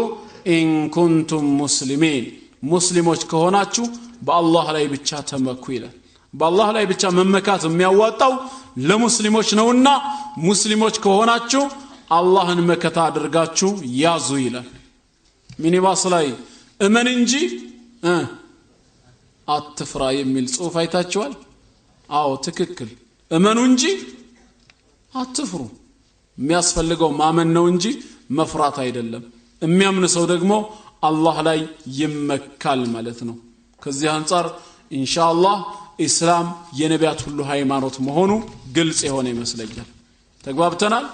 إن كنتم مسلمين ሙስሊሞች ከሆናችሁ በአላህ ላይ ብቻ ተመኩ ይላል። በአላህ ላይ ብቻ መመካት የሚያዋጣው ለሙስሊሞች ነውና ሙስሊሞች ከሆናችሁ አላህን መከታ አድርጋችሁ ያዙ ይላል። ሚኒባስ ላይ እመን እንጂ አትፍራ የሚል ጽሁፍ አይታችኋል? አዎ ትክክል። እመኑ እንጂ አትፍሩ። የሚያስፈልገው ማመን ነው እንጂ መፍራት አይደለም። የሚያምን ሰው ደግሞ አላህ ላይ ይመካል ማለት ነው። ከዚህ አንፃር ኢንሻአላህ ኢስላም የነቢያት ሁሉ ሃይማኖት መሆኑ ግልጽ የሆነ ይመስለኛል። ተግባብተናል?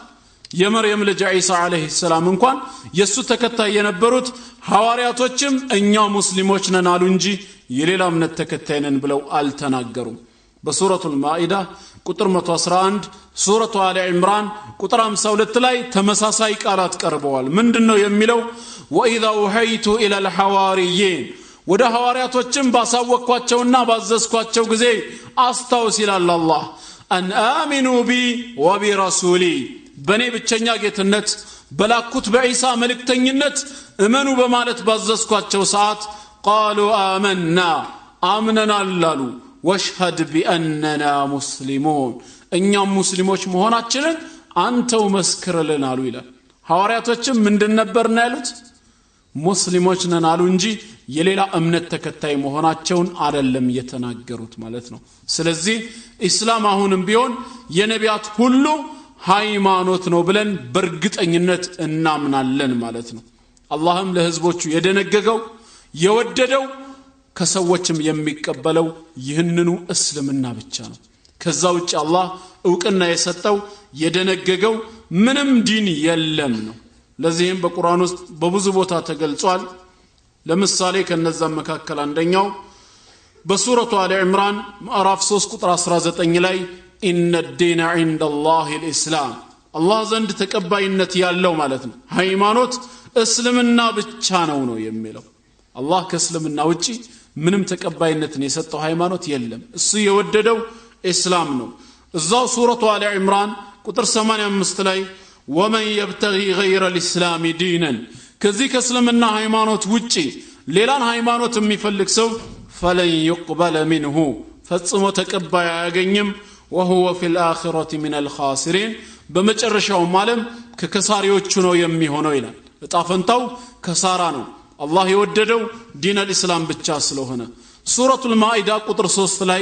የመርየም ልጅ ዒሳ አለይሂ ሰላም እንኳን የሱ ተከታይ የነበሩት ሐዋርያቶችም እኛ ሙስሊሞች ነን አሉ እንጂ የሌላ እምነት ተከታይ ነን ብለው አልተናገሩም። በሱረቱል ማኢዳ ቁጥር 111 ሱረቱ አለ ኢምራን ቁጥር 52 ላይ ተመሳሳይ ቃላት ቀርበዋል። ምንድነው የሚለው? ወኢዛ ውሐይቱ ኢላ الሐዋሪይን ወደ ሐዋርያቶችም ባሳወቅኳቸውና ባዘዝኳቸው ጊዜ አስታውስ ይላል አላህ። أن آمنوا بي وبرسولي በእኔ ብቸኛ ጌትነት በላኩት በዒሳ መልእክተኝነት እመኑ በማለት ባዘዝኳቸው ሰዓት قالوا آمنا አምነናል አሉ። واشهد بأننا مسلمون እኛም ሙስሊሞች መሆናችንን አንተው መስክርልን አሉ ይላል። ሐዋርያቶችም ምንድን ነበርና ያሉት? ሙስሊሞች ነን አሉ እንጂ የሌላ እምነት ተከታይ መሆናቸውን አይደለም የተናገሩት ማለት ነው። ስለዚህ ኢስላም አሁንም ቢሆን የነቢያት ሁሉ ሃይማኖት ነው ብለን በእርግጠኝነት እናምናለን ማለት ነው። አላህም ለህዝቦቹ የደነገገው የወደደው ከሰዎችም የሚቀበለው ይህንኑ እስልምና ብቻ ነው። ከዛ ውጭ አላህ እውቅና የሰጠው የደነገገው ምንም ዲን የለም ነው። ለዚህም በቁርአን ውስጥ በብዙ ቦታ ተገልጿል። ለምሳሌ ከነዛም መካከል አንደኛው በሱረቱ አለ ዕምራን ምዕራፍ 3 ቁጥር 19 ላይ إن الدين عند الله الإسلام አላህ ዘንድ ተቀባይነት ያለው ማለት ነው ሃይማኖት እስልምና ብቻ ነው ነው የሚለው። አላህ ከእስልምና ውጪ ምንም ተቀባይነትን የሰጠው ሃይማኖት የለም። እሱ የወደደው ኢስላም ነው። እዛው ሱረቱ አለ ዕምራን ቁጥር 85 ላይ ومن يبتغ غير الإسلام دينا ከዚህ ከእስልምና ሃይማኖት ውጪ ሌላን ሃይማኖት የሚፈልግ ሰው فلن يقبل منه ፈጽሞ ተቀባይ አያገኝም وهو في الآخرة من الخاسرين በመጨረሻውም ዓለም ከከሳሪዎቹ ነው የሚሆነው ይላል። እጣ ፈንታው ከሳራ ነው። አላህ የወደደው ዲን አልኢስላም ብቻ ስለሆነ። ሱረቱል ማኢዳ ቁጥር 3 ላይ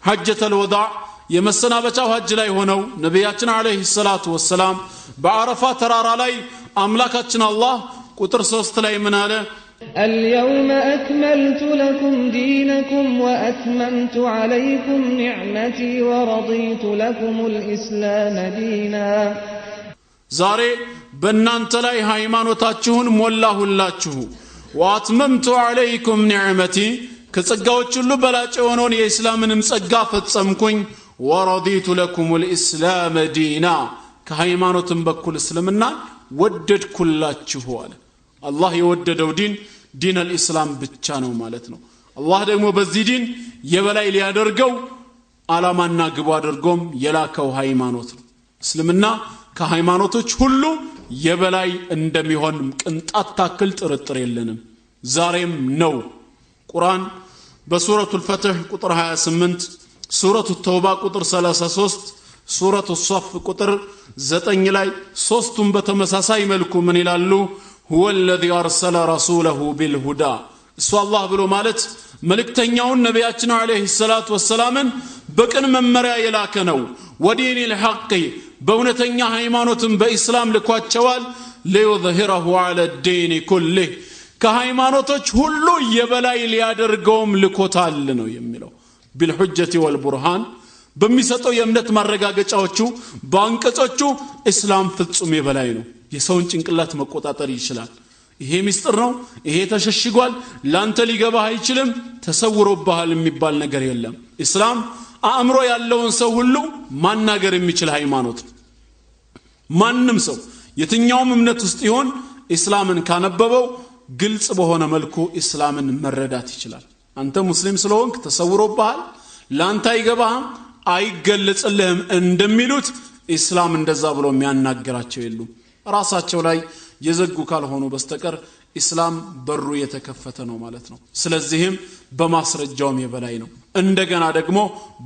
ሐጀተል ወዳዕ የመሰናበቻው ሐጅ ላይ ሆነው ነቢያችን አለይሂ ሰላቱ ወሰላም በአረፋ ተራራ ላይ አምላካችን አላህ ቁጥር 3 ላይ ምን አለ? اليوم أكملت لكم دينكم وأتممت عليكم نعمتي ورضيت لكم الإسلام دينا። ዛሬ በእናንተ ላይ ሃይማኖታችሁን ሞላሁላችሁ وأتممت عليكم نعمتي ከጸጋዎች ሁሉ በላጭ የሆነውን የእስላምንም ጸጋ ፈጸምኩኝ ورضيت لكم الإسلام دينا ከሃይማኖትም በኩል እስልምና ወደድኩላችሁ አለ። አላህ የወደደው ዲን ዲን አልኢስላም ብቻ ነው ማለት ነው። አላህ ደግሞ በዚህ ዲን የበላይ ሊያደርገው ዓላማና ግቡ አድርጎም የላከው ሃይማኖት ነው። እስልምና ከሃይማኖቶች ሁሉ የበላይ እንደሚሆን ቅንጣት ታክል ጥርጥር የለንም። ዛሬም ነው። ቁርአን በሱረቱል ፈትህ ቁጥር 28፣ ሱረቱ ተውባ ቁጥር 33፣ ሱረቱ ሶፍ ቁጥር 9 ላይ ሶስቱም በተመሳሳይ መልኩ ምን ይላሉ? هو الذي أرسل رسوله بالهدى እሱ አላህ ብሎ ማለት መልእክተኛውን ነቢያችን አለይሂ ሰላቱ ወሰላምን በቅን መመሪያ የላከ ነው። ودين الحق በእውነተኛ ሃይማኖትም በኢስላም ልኳቸዋል። ليظهره على الدين كله ከሃይማኖቶች ሁሉ የበላይ ሊያደርገውም ልኮታል ነው የሚለው። بالحجة والبرهان በሚሰጠው የእምነት ማረጋገጫዎቹ በአንቀጾቹ እስላም ፍጹም የበላይ ነው። የሰውን ጭንቅላት መቆጣጠር ይችላል። ይሄ ሚስጥር ነው፣ ይሄ ተሸሽጓል፣ ላንተ ሊገባህ አይችልም፣ ተሰውሮብሃል የሚባል ነገር የለም። እስላም አእምሮ ያለውን ሰው ሁሉ ማናገር የሚችል ሃይማኖት ነው። ማንም ሰው የትኛውም እምነት ውስጥ ይሆን እስላምን ካነበበው ግልጽ በሆነ መልኩ እስላምን መረዳት ይችላል። አንተ ሙስሊም ስለሆንክ ተሰውሮብሃል፣ ላንተ አይገባህም፣ አይገለጽልህም እንደሚሉት ኢስላም እንደዛ ብሎ የሚያናግራቸው የሉም። ራሳቸው ላይ የዘጉ ካልሆኑ በስተቀር ኢስላም በሩ የተከፈተ ነው ማለት ነው። ስለዚህም በማስረጃውም የበላይ ነው። እንደገና ደግሞ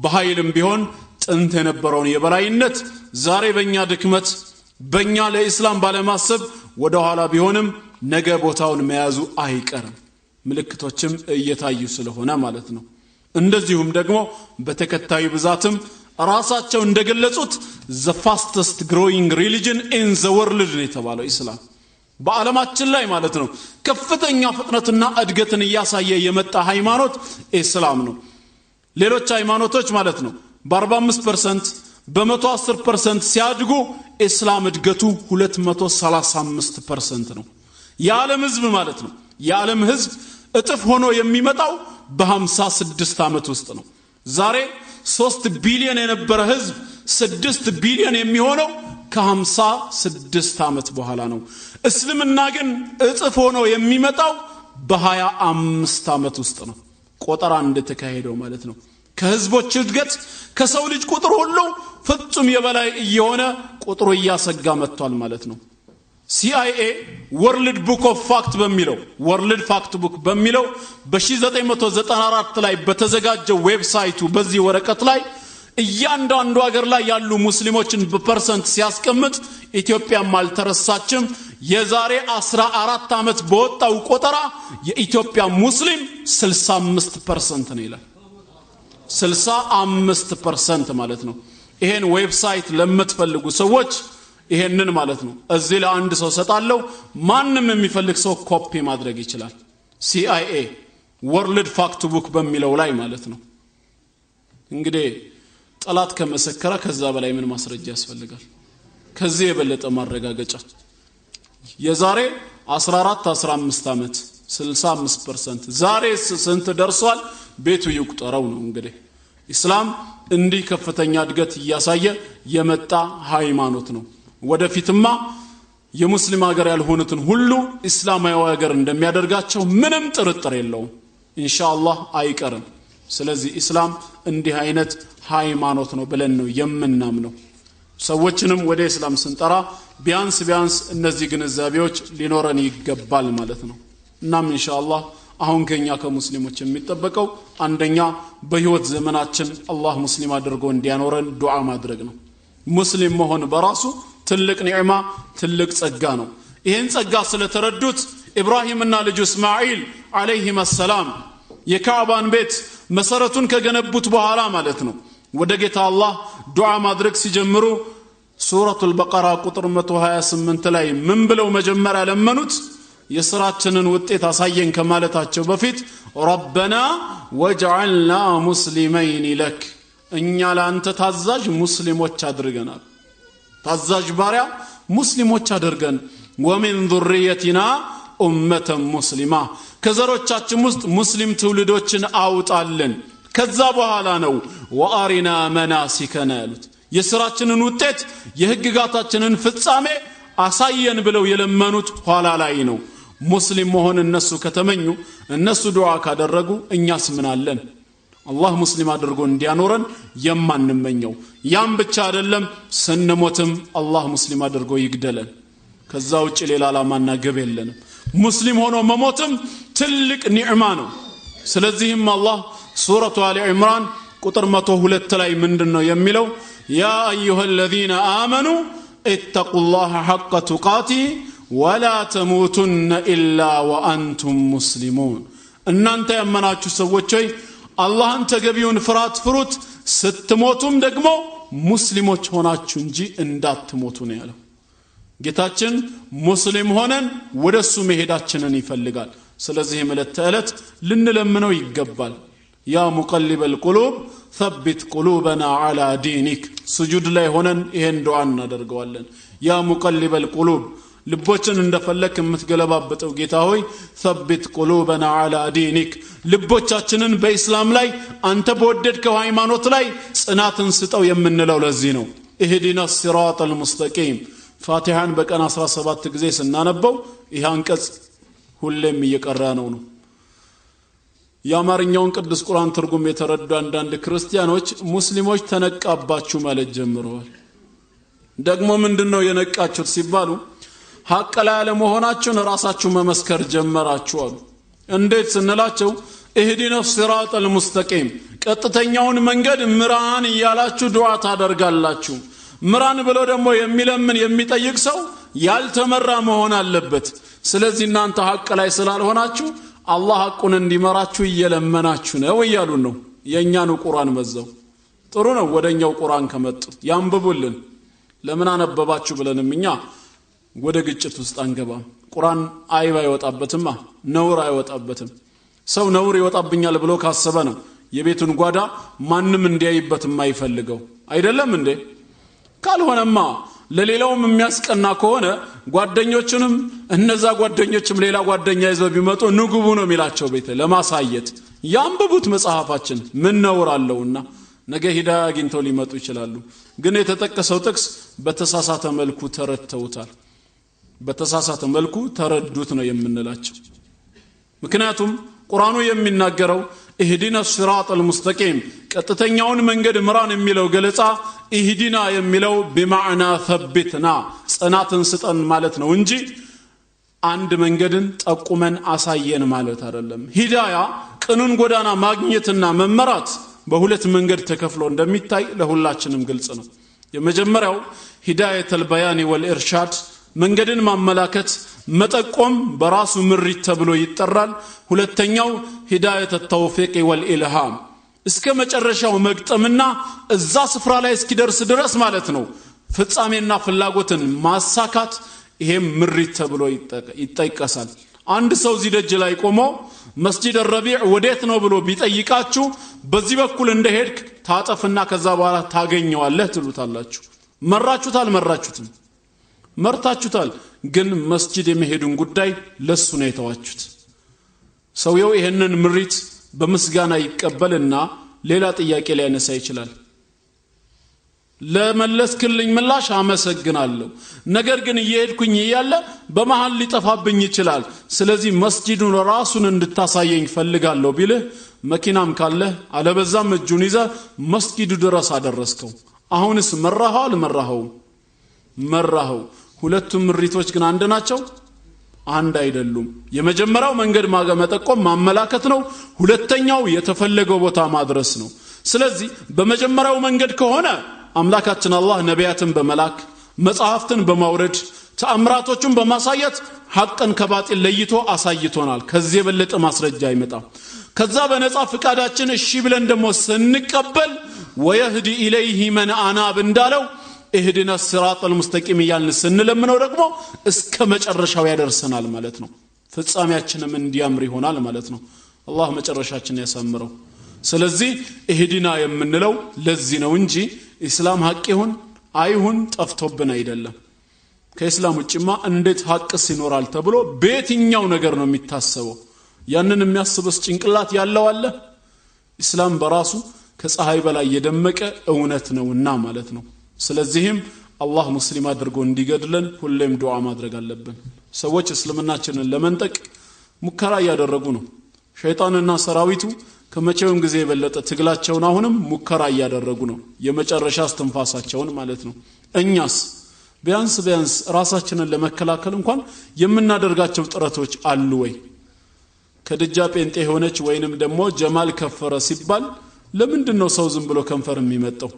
በኃይልም ቢሆን ጥንት የነበረውን የበላይነት ዛሬ በእኛ ድክመት በእኛ ለኢስላም ባለማሰብ ወደ ኋላ ቢሆንም ነገ ቦታውን መያዙ አይቀርም። ምልክቶችም እየታዩ ስለሆነ ማለት ነው። እንደዚሁም ደግሞ በተከታዩ ብዛትም ራሳቸው እንደገለጹት the fastest growing religion in the world ነው የተባለው ኢስላም በዓለማችን ላይ ማለት ነው። ከፍተኛ ፍጥነትና እድገትን እያሳየ የመጣ ሃይማኖት ኢስላም ነው። ሌሎች ሃይማኖቶች ማለት ነው በ45% በ110% ሲያድጉ ኢስላም እድገቱ 235% ነው። የዓለም ህዝብ ማለት ነው የዓለም ህዝብ እጥፍ ሆኖ የሚመጣው በ56 ዓመት ውስጥ ነው። ዛሬ 3 ቢሊዮን የነበረ ህዝብ 6 ቢሊዮን የሚሆነው ከ56 ዓመት በኋላ ነው። እስልምና ግን እጥፍ ሆኖ የሚመጣው በ25 ዓመት ውስጥ ነው። ቆጠራ እንደተካሄደው ማለት ነው። ከህዝቦች እድገት ከሰው ልጅ ቁጥር ሁሉ ፍጹም የበላይ እየሆነ ቁጥሩ እያሰጋ መጥቷል ማለት ነው። CIA World Book of Fact በሚለው World Fact Book በሚለው በ1994 ላይ በተዘጋጀው website ኡ በዚህ ወረቀት ላይ እያንዳንዱ ሀገር ላይ ያሉ ሙስሊሞችን በ percent ሲያስቀምጥ ኢትዮጵያም አልተረሳችም። የዛሬ 14 ዓመት በወጣው ቆጠራ የኢትዮጵያ ሙስሊም 65% ነው ይላል። 65% ማለት ነው። ይሄን website ለምትፈልጉ ሰዎች ይሄንን ማለት ነው እዚህ ለአንድ ሰው ሰጣለሁ። ማንም የሚፈልግ ሰው ኮፒ ማድረግ ይችላል። CIA World Fact Book በሚለው ላይ ማለት ነው። እንግዲህ ጠላት ከመሰከረ ከዛ በላይ ምን ማስረጃ ያስፈልጋል? ከዚህ የበለጠ ማረጋገጫ የዛሬ 14 15 ዓመት 65% ዛሬ ስንት ደርሷል? ቤቱ ይቁጠረው ነው። እንግዲህ ኢስላም እንዲህ ከፍተኛ እድገት እያሳየ የመጣ ሃይማኖት ነው። ወደፊትማ የሙስሊም ሀገር ያልሆኑትን ሁሉ እስላማዊ ሀገር እንደሚያደርጋቸው ምንም ጥርጥር የለውም። ኢንሻአላህ አይቀርም። ስለዚህ ኢስላም እንዲህ አይነት ሃይማኖት ነው ብለን ነው የምናምነው። ሰዎችንም ወደ እስላም ስንጠራ ቢያንስ ቢያንስ እነዚህ ግንዛቤዎች ሊኖረን ይገባል ማለት ነው። እናም ኢንሻአላህ አሁን ከኛ ከሙስሊሞች የሚጠበቀው አንደኛ በህይወት ዘመናችን አላህ ሙስሊም አድርጎ እንዲያኖረን ዱዓ ማድረግ ነው። ሙስሊም መሆን በራሱ ትልቅ ኒዕማ ትልቅ ጸጋ ነው። ይሄን ጸጋ ስለተረዱት ኢብራሂምና ልጁ እስማኤል አለይሂ ሰላም የካዕባን ቤት መሰረቱን ከገነቡት በኋላ ማለት ነው ወደ ጌታ አላህ ዱዓ ማድረግ ሲጀምሩ ሱረቱል በቀራ ቁጥር 128 ላይ ምን ብለው መጀመሪያ ለመኑት? የስራችንን ውጤት አሳየን ከማለታቸው በፊት ረበና ወጅዐልና ሙስሊመይን ለክ፣ እኛ ለአንተ ታዛዥ ሙስሊሞች አድርገናል። ታዛዥ ባሪያ ሙስሊሞች አድርገን ወሚን ذريتنا ኡመተ ሙስሊማ፣ ከዘሮቻችን ውስጥ ሙስሊም ትውልዶችን አውጣልን። ከዛ በኋላ ነው ወአሪና መናሲከና ያሉት። የስራችንን ውጤት የህግጋታችንን ፍጻሜ አሳየን ብለው የለመኑት ኋላ ላይ ነው። ሙስሊም መሆን እነሱ ከተመኙ እነሱ ዱዓ ካደረጉ እኛስ ምን አለን? አላህ ሙስሊም አድርጎ እንዲያኖረን የማንመኘው። ያም ብቻ አይደለም፣ ስንሞትም አላህ ሙስሊም አድርጎ ይግደለን። ከዛ ውጭ ሌላ ዓላማና ግብ የለንም። ሙስሊም ሆኖ መሞትም ትልቅ ኒዕማ ነው። ስለዚህም አላህ ሱረቱ አሊ ኢምራን ቁጥር 102 ላይ ምንድነው የሚለው? ያ አዩሃ الذين آمنوا اتقوا الله حق تقاته ولا تموتن إلا وأنتم مسلمون። እናንተ ያመናችሁ ሰዎች ሆይ አላህን ተገቢውን ፍርሃት ፍሩት፣ ስትሞቱም ደግሞ ሙስሊሞች ሆናችሁ እንጂ እንዳትሞቱ ነው ያለው። ጌታችን ሙስሊም ሆነን ወደሱ መሄዳችንን ይፈልጋል። ስለዚህም ዕለት ተዕለት ልንለምነው ይገባል። يا مقلب القلوب ثبت قلوبنا على دينك። ስጁድ ላይ ሆነን ይሄን ዱዓ እናደርገዋለን። يا مقلب القلوب፣ ልቦችን እንደፈለክ የምትገለባበጠው ጌታ ሆይ ثبت قلوبنا على دينك፣ ልቦቻችንን በኢስላም ላይ አንተ በወደድከው ሃይማኖት ላይ ጽናትን ስጠው የምንለው ለዚህ ነው። اهدنا الصراط المستقيم። ፋቲሃን በቀን 17 ጊዜ ስናነበው ይህ አንቀጽ ሁሌም እየቀራ ነው። የአማርኛውን ቅዱስ ቁርአን ትርጉም የተረዱ አንዳንድ ክርስቲያኖች ሙስሊሞች ተነቃባችሁ ማለት ጀምረዋል። ደግሞ ምንድነው የነቃችሁት ሲባሉ ሐቅ ላይ አለመሆናችሁን ራሳችሁ መመስከር ጀመራችሁ አሉ። እንዴት ስንላቸው اهدنا الصراط المستقيم፣ ቀጥተኛውን መንገድ ምራን እያላችሁ ዱዓ ታደርጋላችሁ። ምራን ብሎ ደግሞ የሚለምን የሚጠይቅ ሰው ያልተመራ መሆን አለበት። ስለዚህ እናንተ ሐቅ ላይ ስላልሆናችሁ አላህ ሐቁን እንዲመራችሁ እየለመናችሁ ነው እያሉን ነው። የኛኑ ቁርአን መዘው ጥሩ ነው። ወደኛው ቁርአን ከመጡ ያንብቡልን። ለምን አነበባችሁ ብለንም እኛ ወደ ግጭት ውስጥ አንገባም። ቁርአን አይብ አይወጣበትማ፣ ነውር አይወጣበትም። ሰው ነውር ይወጣብኛል ብሎ ካሰበ ነው የቤቱን ጓዳ ማንም እንዲያይበት የማይፈልገው አይደለም እንዴ? ካልሆነማ ለሌላውም የሚያስቀና ከሆነ ጓደኞቹንም እነዛ ጓደኞችም ሌላ ጓደኛ ይዘው ቢመጡ ንግቡ ነው የሚላቸው ቤት ለማሳየት። ያንብቡት መጽሐፋችን ምን ነውር አለውና ነገ ሂዳያ አግኝተው ሊመጡ ይችላሉ። ግን የተጠቀሰው ጥቅስ በተሳሳተ መልኩ ተረድተውታል። በተሳሳተ መልኩ ተረዱት ነው የምንላቸው። ምክንያቱም ቁርአኑ የሚናገረው اهدنا الصراط المستقيم ቀጥተኛውን መንገድ ምራን የሚለው ገለጻ اهدنا የሚለው بمعنى ثبتنا ጽናትን ስጠን ማለት ነው እንጂ አንድ መንገድን ጠቁመን አሳየን ማለት አይደለም። ሂዳያ ቅኑን ጎዳና ማግኘትና መመራት በሁለት መንገድ ተከፍሎ እንደሚታይ ለሁላችንም ግልጽ ነው። የመጀመሪያው ሂዳየተል በያን ወልኢርሻድ መንገድን ማመላከት መጠቆም በራሱ ምሪት ተብሎ ይጠራል። ሁለተኛው ሂዳየተ ተውፊቅ ወልኢልሃም እስከ መጨረሻው መግጠምና እዛ ስፍራ ላይ እስኪደርስ ድረስ ማለት ነው ፍጻሜና ፍላጎትን ማሳካት፣ ይሄም ምሪት ተብሎ ይጠቀሳል። አንድ ሰው እዚህ ደጅ ላይ ቆሞ መስጂድ ረቢዕ ወዴት ነው ብሎ ቢጠይቃችሁ በዚህ በኩል እንደሄድክ ታጠፍና ከዛ በኋላ ታገኘዋለህ ትሉታላችሁ። መራችሁታል? መራችሁትም መርታችሁታል። ግን መስጂድ የመሄዱን ጉዳይ ለሱ ነው የተዋችሁት። ሰውየው ይሄንን ምሪት በምስጋና ይቀበልና ሌላ ጥያቄ ሊያነሳ ይችላል። ለመለስክልኝ ምላሽ አመሰግናለሁ፣ ነገር ግን እየሄድኩኝ እያለ በመሃል ሊጠፋብኝ ይችላል፣ ስለዚህ መስጂዱን ራሱን እንድታሳየኝ ፈልጋለሁ ቢልህ መኪናም ካለህ አለበዛም እጁን ይዘህ መስጂዱ ድረስ አደረስከው። አሁንስ መራኸው አልመራኸውም? መራኸው። ሁለቱም ምሪቶች ግን አንድ ናቸው? አንድ አይደሉም። የመጀመሪያው መንገድ መጠቆም ማመላከት ነው። ሁለተኛው የተፈለገው ቦታ ማድረስ ነው። ስለዚህ በመጀመሪያው መንገድ ከሆነ አምላካችን አላህ ነቢያትን በመላክ መጽሐፍትን በማውረድ ተአምራቶችን በማሳየት ሐቅን ከባጢል ለይቶ አሳይቶናል። ከዚህ የበለጠ ማስረጃ አይመጣም። ከዛ በነጻ ፍቃዳችን እሺ ብለን ደግሞ ስንቀበል ወየህዲ ኢለይሂ መን አናብ እንዳለው اهدنا الصراط المستقيم እያልን ስንለምነው ደግሞ እስከ መጨረሻው ያደርሰናል ማለት ነው። ፍጻሜያችንም እንዲያምር ይሆናል ማለት ነው። አላህ መጨረሻችንን ያሳምረው። ስለዚህ እህዲና የምንለው ለዚህ ነው እንጂ ኢስላም ሐቅ ይሁን አይሁን ጠፍቶብን አይደለም። ከኢስላም ውጭማ እንዴት ሐቅስ ይኖራል ተብሎ በየትኛው ነገር ነው የሚታሰበው? ያንን የሚያስብስ ጭንቅላት ያለው አለ? ኢስላም በራሱ ከፀሐይ በላይ የደመቀ እውነት ነውና ማለት ነው። ስለዚህም አላህ ሙስሊም አድርጎ እንዲገድለን ሁሌም ዱዓ ማድረግ አለብን። ሰዎች እስልምናችንን ለመንጠቅ ሙከራ እያደረጉ ነው። ሸይጣንና ሰራዊቱ ከመቼውም ጊዜ የበለጠ ትግላቸውን አሁንም ሙከራ እያደረጉ ነው፣ የመጨረሻ እስትንፋሳቸውን ማለት ነው። እኛስ ቢያንስ ቢያንስ ራሳችንን ለመከላከል እንኳን የምናደርጋቸው ጥረቶች አሉ ወይ? ከድጃ ጴንጤ ሆነች ወይንም ደግሞ ጀማል ከፈረ ሲባል ለምንድን ነው ሰው ዝም ብሎ ከንፈር የሚመጣው?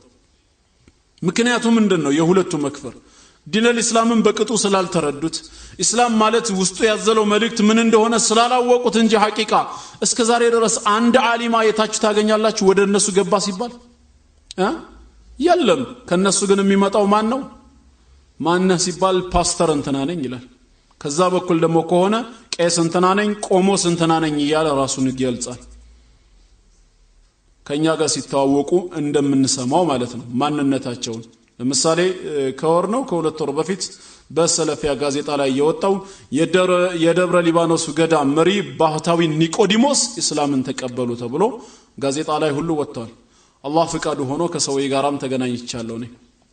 ምክንያቱ ምንድን ነው? የሁለቱ መክፈር ዲነል ኢስላምን በቅጡ ስላልተረዱት፣ ኢስላም ማለት ውስጡ ያዘለው መልእክት ምን እንደሆነ ስላላወቁት እንጂ ሐቂቃ እስከ ዛሬ ድረስ አንድ ዓሊማ የታችሁ ታገኛላችሁ ወደ እነሱ ገባ ሲባል የለም። ከነሱ ግን የሚመጣው ማን ነው? ማነህ ሲባል ፓስተር እንትና ነኝ ይላል። ከዛ በኩል ደግሞ ከሆነ ቄስ እንትና ነኝ፣ ቆሞስ እንትና ነኝ እያለ ራሱን ይገልጻል። ከኛ ጋር ሲተዋወቁ እንደምንሰማው ማለት ነው ማንነታቸውን። ለምሳሌ ከወር ነው ከሁለት ወር በፊት በሰለፊያ ጋዜጣ ላይ የወጣው የደብረ ሊባኖስ ገዳም መሪ ባህታዊ ኒቆዲሞስ እስላምን ተቀበሉ ተብሎ ጋዜጣ ላይ ሁሉ ወጥቷል። አላህ ፍቃዱ ሆኖ ከሰውዬ ጋራም ተገናኝቻለሁ። እኔ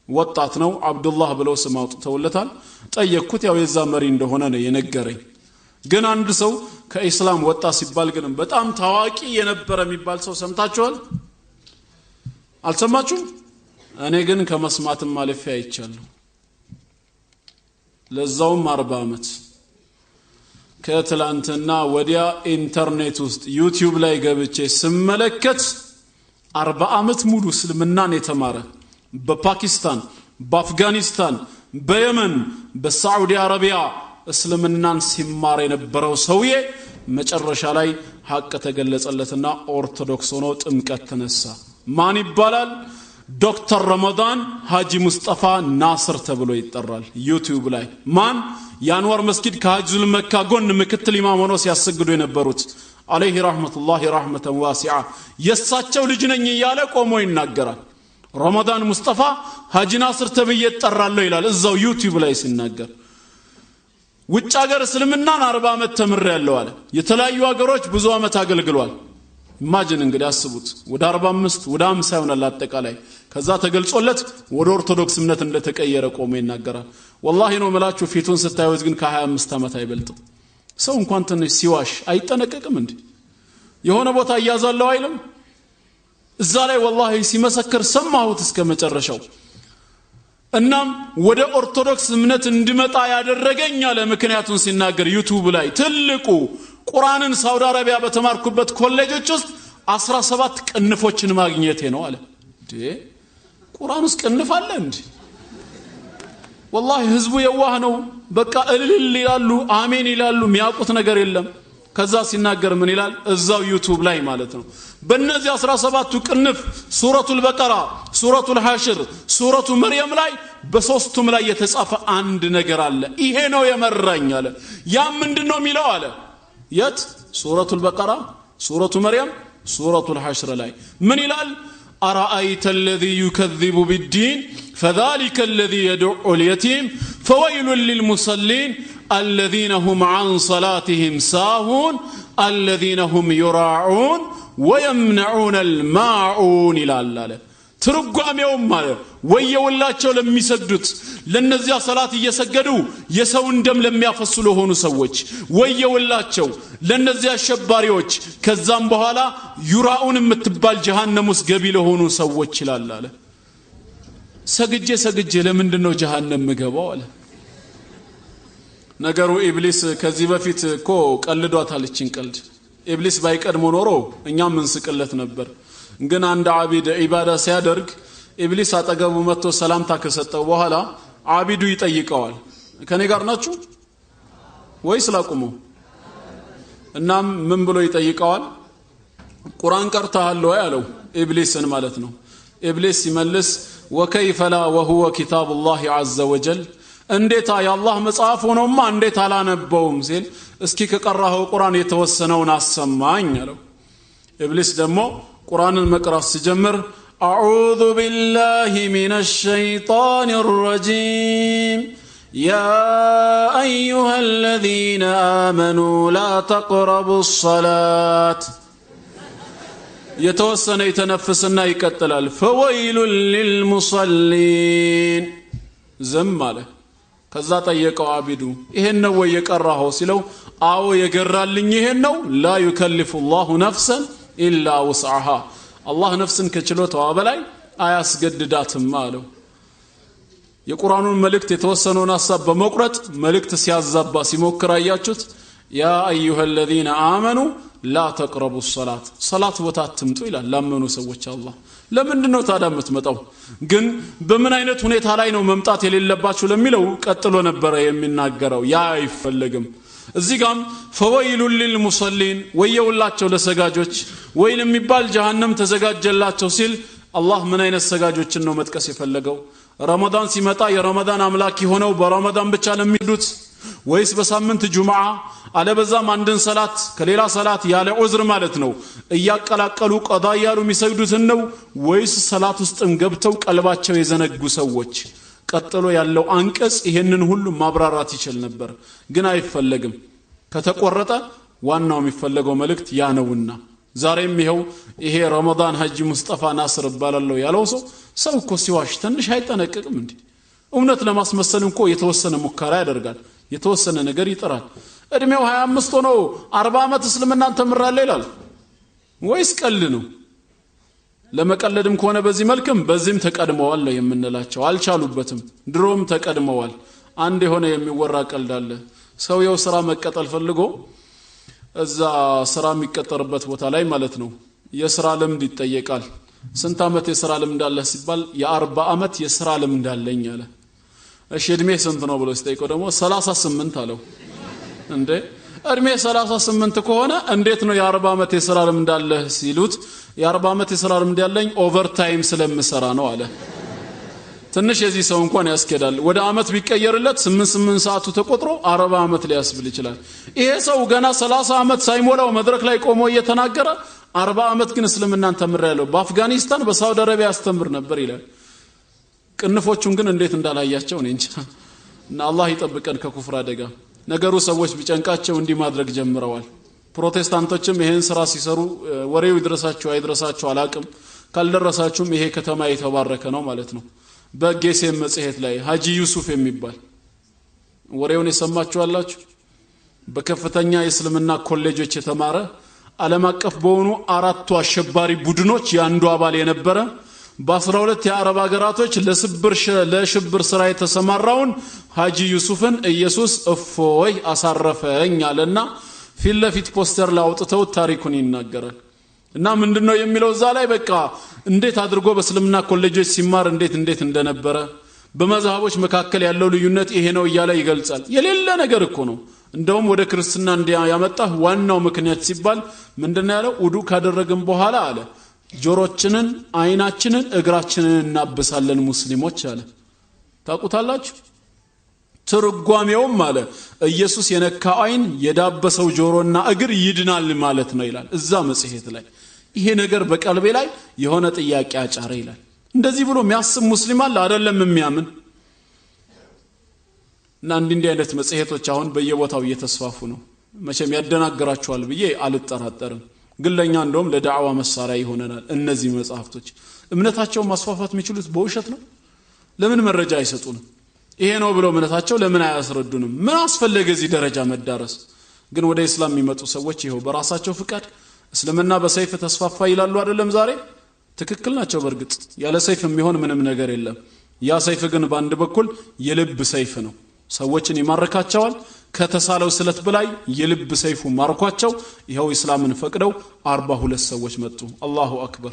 ወጣት ነው አብዱላህ ብለው ስም አውጥተውለታል። ጠየቅኩት፣ ያው የዛ መሪ እንደሆነ ነው የነገረኝ። ግን አንድ ሰው ከኢስላም ወጣ ሲባል ግን በጣም ታዋቂ የነበረ የሚባል ሰው ሰምታችኋል? አልሰማችሁም? እኔ ግን ከመስማትም አልፌ አይቻለሁ። ለዛውም 40 ዓመት ከትላንትና ወዲያ ኢንተርኔት ውስጥ ዩቲዩብ ላይ ገብቼ ስመለከት 40 ዓመት ሙሉ እስልምናን የተማረ በፓኪስታን፣ በአፍጋኒስታን፣ በየመን፣ በሳዑዲ አረቢያ እስልምናን ሲማር የነበረው ሰውዬ መጨረሻ ላይ ሐቅ ተገለጸለትና ኦርቶዶክስ ሆኖ ጥምቀት ተነሳ። ማን ይባላል? ዶክተር ረመዳን ሀጂ ሙስጠፋ ናስር ተብሎ ይጠራል። ዩቲዩብ ላይ ማን? የአንዋር መስጊድ ከሀጅዙል መካ ጎን ምክትል ኢማም ሆኖ ሲያሰግዱ የነበሩት عليه رحمة الله رحمة واسعة የሳቸው ልጅ ነኝ እያለ ቆሞ ይናገራል። ረመዳን ሙስጠፋ ሀጂ ናስር ተብዬ እጠራለሁ ይላል እዛው ዩቲዩብ ላይ ሲናገር። ውጭ ሀገር እስልምናን 40 ዓመት ተምሬያለሁ አለ። የተለያዩ ሀገሮች ብዙ ዓመት አገልግሏል። imagine እንግዲህ አስቡት፣ ወደ 45 ወደ 50 ይሆናል አጠቃላይ። ከዛ ተገልጾለት ወደ ኦርቶዶክስ እምነት እንደተቀየረ ቆሞ ይናገራል። ወላሂ ነው የምላችሁ፣ ፊቱን ስታዩት ግን ከ25 ዓመት አይበልጥም። ሰው እንኳን ትንሽ ሲዋሽ አይጠነቀቅም እንዴ? የሆነ ቦታ እያዛለው አይልም። እዛ ላይ ወላሂ ሲመሰክር ሰማሁት እስከ መጨረሻው። እናም ወደ ኦርቶዶክስ እምነት እንድመጣ ያደረገኝ አለ ምክንያቱን ሲናገር ዩቲዩብ ላይ ትልቁ ቁርአንን ሳውዲ አረቢያ በተማርኩበት ኮሌጆች ውስጥ 17 ቅንፎችን ማግኘቴ ነው አለ። እንዴ ቁርአን ውስጥ ቅንፍ አለ እንዴ? ወላሂ ህዝቡ የዋህ ነው። በቃ እልል ይላሉ፣ አሜን ይላሉ፣ የሚያውቁት ነገር የለም። ከዛ ሲናገር ምን ይላል? እዛው ዩቲዩብ ላይ ማለት ነው። በእነዚህ 17ቱ ቅንፍ ሱረቱል በቀራ፣ ሱረቱል ሐሽር፣ ሱረቱ መርየም ላይ በሶስቱም ላይ የተጻፈ አንድ ነገር አለ። ይሄ ነው የመራኝ አለ። ያም ምንድነው የሚለው አለ። የት? ሱረቱል በቀራ፣ ሱረቱ መርየም፣ ሱረቱል ሐሽር ላይ ምን ይላል? أرأيت الذي يكذب بالدين فذلك الذي يدع اليتيم فويل للمصلين الذين هم عن صلاتهم ساهون الذين هم يراعون ويمنعون الماعون ይላል አለ። ትርጓሜውም አለ ወየውላቸው ለሚሰግዱት ለነዚያ ሰላት እየሰገዱ የሰውን ደም ለሚያፈሱ ለሆኑ ሰዎች ወየውላቸው ለነዚያ አሸባሪዎች፣ ከዛም በኋላ ዩራኡን የምትባል ጀሃነም ውስጥ ገቢ ለሆኑ ሰዎች ይላል አለ። ሰግጄ ሰግጄ ለምንድን ነው ጀሃነም ምገባው አለ። ነገሩ ኢብሊስ ከዚህ በፊት እኮ ቀልዷታል እችን ቀልድ። ኢብሊስ ባይቀድሞ ኖሮ እኛም እንስቅለት ነበር። ግን አንድ አቢድ ኢባዳ ሲያደርግ ኢብሊስ አጠገቡ መጥቶ ሰላምታ ከሰጠው በኋላ አቢዱ ይጠይቀዋል። ከኔ ጋር ናችሁ ወይስ ላቁመው? እናም ምን ብሎ ይጠይቀዋል? ቁርአን ቀርተሃል ወይ አለው፣ ኢብሊስን ማለት ነው። ኢብሊስ ሲመልስ وكيف لا وهو كتاب الله عز وجل፣ እንዴታ የአላህ መጽሐፍ ሆኖማ እንዴት አላነበውም ሲል እስኪ ከቀራኸው ቁርአን የተወሰነውን አሰማኝ አለው። ኢብሊስ ደግሞ ቁርአንን መቅራት ሲጀምር أعوذ بالله من الشيطان الرجيم يا أيها الذين آمنوا لا تقربوا الصلاة የተወሰነ ይተነፍስና ይቀጥላል። فويل للمصلين ዝም አለ። ከዛ ጠየቀው አቢዱ ይሄን ነው ወይ የቀራኸው ሲለው አዎ የገራልኝ ይሄን ነው። لا يكلف الله نفسا إلا وسعها አላህ ነፍስን ከችሎታዋ በላይ አያስገድዳትም አለው። የቁርአኑን መልእክት የተወሰነውን ሐሳብ በመቁረጥ መልእክት ሲያዛባ ሲሞክር አያችሁት። يا أيها الذين آمنوا لا تقربوا الصلاة ሰላት ቦታ አትምጡ ይላል ላመኑ ሰዎች አላህ። ለምንድን ነው ታዲያ የምትመጣው? ግን በምን አይነት ሁኔታ ላይ ነው መምጣት የሌለባችሁ ለሚለው ቀጥሎ ነበረ የሚናገረው። ያ አይፈለግም። እዚህ ጋም فويل للمصلين ወየውላቸው ለሰጋጆች፣ ወይል የሚባል ጀሃነም ተዘጋጀላቸው ሲል አላህ ምን አይነት ሰጋጆችን ነው መጥቀስ የፈለገው? ረመዳን ሲመጣ የረመዳን አምላክ የሆነው በረመዳን ብቻ ለሚሄዱት ወይስ በሳምንት ጁምዓ አለበዛም አንድን ሰላት ከሌላ ሰላት ያለ ዑዝር ማለት ነው እያቀላቀሉ ቀዳ እያሉ የሚሰግዱትን ነው ወይስ ሰላት ውስጥም ገብተው ቀልባቸው የዘነጉ ሰዎች? ቀጥሎ ያለው አንቀጽ ይሄንን ሁሉ ማብራራት ይችል ነበር፣ ግን አይፈለግም። ከተቆረጠ ዋናው የሚፈለገው መልእክት ያ ነውና ዛሬም ይኸው ይሄ ረመዳን ሀጂ ሙስጠፋ ናስር እባላለሁ ያለው ሰው እኮ ሲዋሽ ትንሽ አይጠነቀቅም እንዴ? እውነት ለማስመሰል እንኮ የተወሰነ ሙከራ ያደርጋል፣ የተወሰነ ነገር ይጥራል። እድሜው 25 ሆኖ 40 ዓመት እስልምናን ተምራለሁ ይላል ወይስ ቀልድ ነው? ለመቀለድም ከሆነ በዚህ መልክም በዚህም ተቀድመዋል ነው የምንላቸው። አልቻሉበትም፣ ድሮም ተቀድመዋል። አንድ የሆነ የሚወራ ቀልድ አለ። ሰውየው ስራ መቀጠል ፈልጎ እዛ ስራ የሚቀጠርበት ቦታ ላይ ማለት ነው የስራ ልምድ ይጠየቃል። ስንት ዓመት የስራ ልምድ አለህ ሲባል የ40 ዓመት የስራ ልምድ አለኝ አለ። እሺ እድሜ ስንት ነው ብሎ ሲጠይቀው ደግሞ 38 አለው። እንዴ እድሜ 38 ከሆነ እንዴት ነው የ40 ዓመት የስራ ልምድ አለህ ሲሉት የ40 ዓመት የስራ ልምድ ያለኝ overtime ስለምሰራ ነው አለ። ትንሽ የዚህ ሰው እንኳን ያስኬዳል። ወደ አመት ቢቀየርለት 8 ሰዓቱ ተቆጥሮ 40 ዓመት ሊያስብል ይችላል። ይሄ ሰው ገና 30 ዓመት ሳይሞላው መድረክ ላይ ቆሞ እየተናገረ 40 ዓመት ግን እስልምናን ተምሬያለሁ፣ በአፍጋኒስታን በሳውዲ አረቢያ አስተምር ነበር ይላል። ቅንፎቹን ግን እንዴት እንዳላያቸው እኔ እንጃ። እና አላህ ይጠብቀን ከኩፍር አደጋ። ነገሩ ሰዎች ቢጨንቃቸው እንዲህ ማድረግ ጀምረዋል። ፕሮቴስታንቶችም ይሄን ስራ ሲሰሩ ወሬው ይድረሳችሁ አይድረሳችሁ አላቅም፣ ካልደረሳችሁም ይሄ ከተማ የተባረከ ነው ማለት ነው። በጌሴም መጽሔት ላይ ሀጂ ዩሱፍ የሚባል ወሬውን የሰማችሁ አላችሁ? በከፍተኛ የእስልምና ኮሌጆች የተማረ ዓለም አቀፍ በሆኑ አራቱ አሸባሪ ቡድኖች ያንዱ አባል የነበረ በ12 የአረብ ሀገራቶች ለሽብር ስራ የተሰማራውን ሀጂ ዩሱፍን ኢየሱስ እፎይ አሳረፈኝ አለና ፊት ለፊት ፖስተር ላይ አውጥተው ታሪኩን ይናገራል። እና ምንድነው የሚለው እዛ ላይ በቃ እንዴት አድርጎ በእስልምና ኮሌጆች ሲማር እንዴት እንዴት እንደነበረ በመዝሃቦች መካከል ያለው ልዩነት ይሄ ነው እያለ ይገልጻል። የሌለ ነገር እኮ ነው። እንደውም ወደ ክርስትና እንዲያመጣህ ዋናው ምክንያት ሲባል ምንድነው ያለው? ውዱ ካደረግን በኋላ አለ ጆሮችንን፣ አይናችንን፣ እግራችንን እናብሳለን ሙስሊሞች አለ። ታውቁታላችሁ። ትርጓሜውም አለ ኢየሱስ የነካ አይን የዳበሰው ጆሮና እግር ይድናል ማለት ነው ይላል እዛ መጽሔት ላይ። ይሄ ነገር በቀልቤ ላይ የሆነ ጥያቄ አጫረ ይላል። እንደዚህ ብሎ የሚያስብ ሙስሊም አለ አይደለም የሚያምን። እና እንዲህ አይነት መጽሔቶች አሁን በየቦታው እየተስፋፉ ነው። መቼም ያደናግራቸዋል ብዬ አልጠራጠርም። ግን ለኛ እንደውም ለዳዕዋ መሳሪያ ይሆነናል እነዚህ መጽሐፍቶች። እምነታቸውን ማስፋፋት የሚችሉት በውሸት ነው። ለምን መረጃ አይሰጡንም? ይሄ ነው ብለው እምነታቸው ለምን አያስረዱንም? ምን አስፈለገ እዚህ ደረጃ መዳረስ? ግን ወደ እስላም የሚመጡ ሰዎች ይኸው በራሳቸው ፍቃድ እስልምና በሰይፍ ተስፋፋ ይላሉ አይደለም ዛሬ? ትክክል ናቸው። በእርግጥ ያለ ሰይፍ የሚሆን ምንም ነገር የለም። ያ ሰይፍ ግን በአንድ በኩል የልብ ሰይፍ ነው። ሰዎችን ይማርካቸዋል። ከተሳለው ስለት በላይ የልብ ሰይፉ ማርኳቸው ይኸው እስላምን ፈቅደው 42 ሰዎች መጡ። አላሁ አክበር።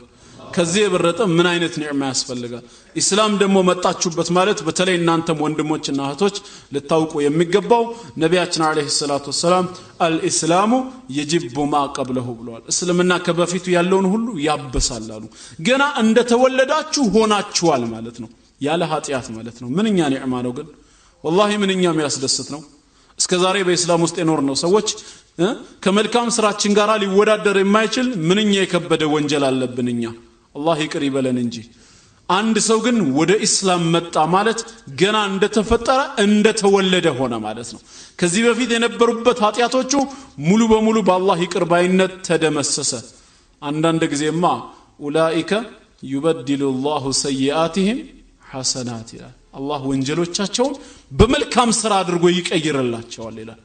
ከዚህ የበረጠ ምን አይነት ኒዕማ ያስፈልጋል? ኢስላም ደግሞ መጣችሁበት ማለት በተለይ እናንተም ወንድሞችና እህቶች ልታውቁ የሚገባው ነቢያችን አለይሂ ሰላቱ ወሰላም አልኢስላሙ የጅቡ ማ ቀብለሁ ብለዋል። እስልምና ከበፊቱ ያለውን ሁሉ ያበሳል አሉ። ገና እንደተወለዳችሁ ሆናችኋል ማለት ነው፣ ያለ ኃጢአት ማለት ነው። ምንኛ ኒዕማ ነው ግን ወላሂ ምንኛ የሚያስደስት ነው። እስከዛሬ በእስላም ውስጥ የኖርነው ሰዎች ከመልካም ስራችን ጋር ሊወዳደር የማይችል ምንኛ የከበደ ወንጀል አለብን እኛ። አላህ ይቅር ይበለን እንጂ። አንድ ሰው ግን ወደ እስላም መጣ ማለት ገና እንደተፈጠረ እንደተወለደ ሆነ ማለት ነው። ከዚህ በፊት የነበሩበት ኃጢአቶቹ ሙሉ በሙሉ በአላህ ይቅር ባይነት ተደመሰሰ። አንዳንድ ጊዜማ ኡላኢከ يبدل الله سيئاتهم حسنات ይላል። አላህ ወንጀሎቻቸውን በመልካም ስራ አድርጎ ይቀይርላቸዋል ይላል።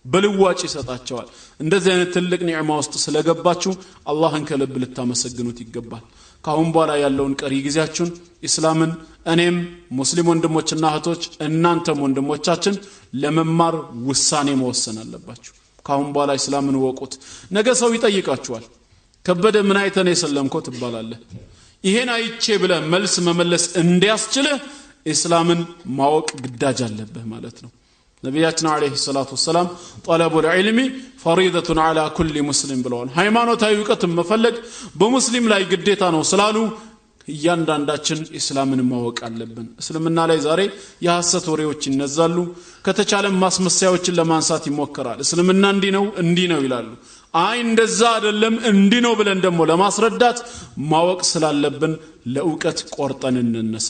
በልዋጭ ይሰጣቸዋል። እንደዚህ አይነት ትልቅ ኒዕማ ውስጥ ስለገባችሁ አላህን ከልብ ልታመሰግኑት ይገባል። ካሁን በኋላ ያለውን ቀሪ ጊዜያችሁን እስላምን እኔም ሙስሊም ወንድሞችና እህቶች እናንተም ወንድሞቻችን ለመማር ውሳኔ መወሰን አለባችሁ። ካሁን በኋላ እስላምን ወቁት። ነገ ሰው ይጠይቃችኋል። ከበደ ምን አይተህ ነው የሰለምከው ትባላለህ። ይሄን አይቼ ብለህ መልስ መመለስ እንዲያስችልህ እስላምን ማወቅ ግዳጅ አለብህ ማለት ነው። ነቢያችን አለይሂ ሰላቱ ወሰላም ጠለቡል ዒልሚ ፈሪደቱን ዐላ ኩሊ ሙስሊም ብለዋል። ሃይማኖታዊ እውቀትን መፈለግ በሙስሊም ላይ ግዴታ ነው ስላሉ እያንዳንዳችን እስላምን ማወቅ አለብን። እስልምና ላይ ዛሬ የሐሰት ወሬዎች ይነዛሉ። ከተቻለም ማስመሰያዎችን ለማንሳት ይሞከራል። እስልምና እንዲህ ነው እንዲህ ነው ይላሉ። አይ እንደዛ አይደለም እንዲህ ነው ብለን ደግሞ ለማስረዳት ማወቅ ስላለብን ለእውቀት ቆርጠን እንነሳ።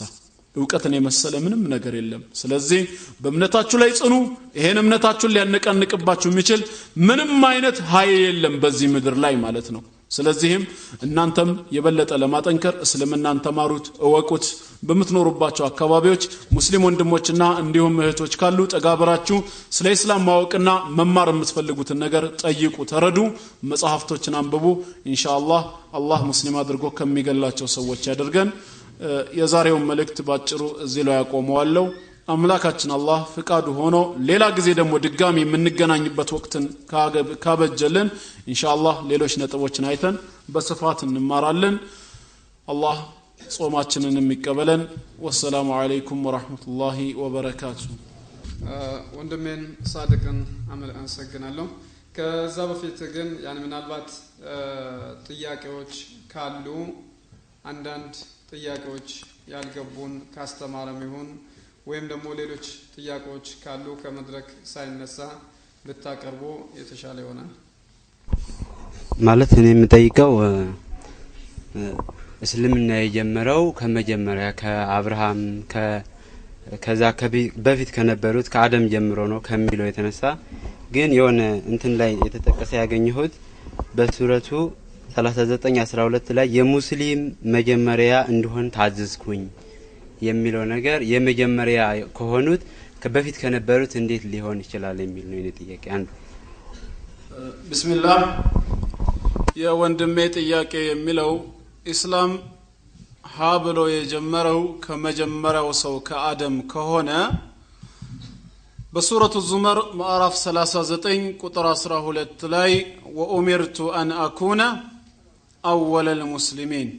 እውቀትን የመሰለ ምንም ነገር የለም። ስለዚህ በእምነታችሁ ላይ ጽኑ። ይሄን እምነታችሁን ሊያነቃንቅባችሁ የሚችል ምንም አይነት ኃይል የለም በዚህ ምድር ላይ ማለት ነው። ስለዚህም እናንተም የበለጠ ለማጠንከር እስልምናን ተማሩት፣ እወቁት። በምትኖሩባቸው አካባቢዎች ሙስሊም ወንድሞችና እንዲሁም እህቶች ካሉ ጠጋብራችሁ ስለ እስላም ማወቅና መማር የምትፈልጉትን ነገር ጠይቁ፣ ተረዱ፣ መጽሐፍቶችን አንብቡ። ኢንሻአላህ አላህ ሙስሊም አድርጎ ከሚገላቸው ሰዎች ያደርገን። የዛሬውን መልእክት ባጭሩ እዚህ ላይ አቆመዋለሁ። አምላካችን አላህ ፍቃዱ ሆኖ ሌላ ጊዜ ደግሞ ድጋሚ የምንገናኝበት ወቅትን ካበጀልን ኢንሻአላህ ሌሎች ነጥቦችን አይተን በስፋት እንማራለን። አላህ ጾማችንን የሚቀበለን። ወሰላሙ አለይኩም ወራህመቱላሂ ወበረካቱ። ወንድሜን ሳድቅን አመሰግናለሁ። ከዛ በፊት ግን ያኔ ምናልባት ጥያቄዎች ካሉ አንዳንድ ጥያቄዎች ያልገቡን ካስተማረም ይሁን ወይም ደግሞ ሌሎች ጥያቄዎች ካሉ ከመድረክ ሳይነሳ ብታቀርቡ የተሻለ ይሆናል። ማለት እኔ የምጠይቀው እስልምና የጀመረው ከመጀመሪያ ከአብርሃም ከዛ በፊት ከነበሩት ከአደም ጀምሮ ነው ከሚለው የተነሳ ግን የሆነ እንትን ላይ የተጠቀሰ ያገኘሁት በሱረቱ 39:12 ላይ የሙስሊም መጀመሪያ እንደሆን ታዘዝኩኝ የሚለው ነገር የመጀመሪያ ከሆኑት በፊት ከነበሩት እንዴት ሊሆን ይችላል የሚል ነው የኔ ጥያቄ። አንዱ ቢስሚላህ የወንድሜ ጥያቄ የሚለው ኢስላም ሀ ብሎ የጀመረው ከመጀመሪያው ሰው ከአደም ከሆነ በሱረቱ ዙመር ምዕራፍ 39 ቁጥር 12 ላይ ወኡሚርቱ አን አኩነ አወለል ሙስሊሚን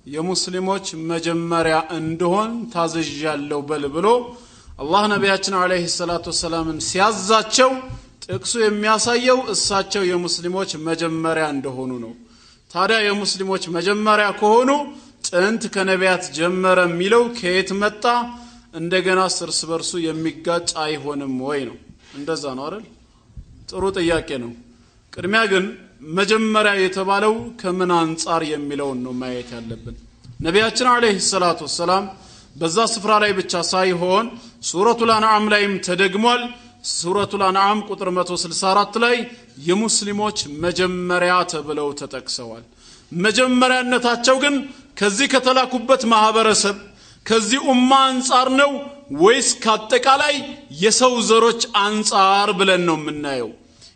የሙስሊሞች መጀመሪያ እንድሆን ታዝዣለሁ በል ብሎ አላህ ነቢያችን አለይሂ ሰላቱ ወሰላምን ሲያዛቸው ጥቅሱ የሚያሳየው እሳቸው የሙስሊሞች መጀመሪያ እንደሆኑ ነው። ታዲያ የሙስሊሞች መጀመሪያ ከሆኑ ጥንት ከነቢያት ጀመረ የሚለው ከየት መጣ? እንደገና እርስ በርሱ የሚጋጭ አይሆንም ወይ ነው? እንደዛ ነው አይደል? ጥሩ ጥያቄ ነው። ቅድሚያ ግን መጀመሪያ የተባለው ከምን አንጻር የሚለውን ነው ማየት ያለብን። ነቢያችን አለይሂ ሰላቱ ወሰላም በዛ ስፍራ ላይ ብቻ ሳይሆን ሱረቱል አንዓም ላይም ተደግሟል። ሱረቱል አንዓም ቁጥር 164 ላይ የሙስሊሞች መጀመሪያ ተብለው ተጠቅሰዋል። መጀመሪያነታቸው ግን ከዚህ ከተላኩበት ማህበረሰብ ከዚህ ኡማ አንጻር ነው ወይስ ከአጠቃላይ የሰው ዘሮች አንጻር ብለን ነው የምናየው?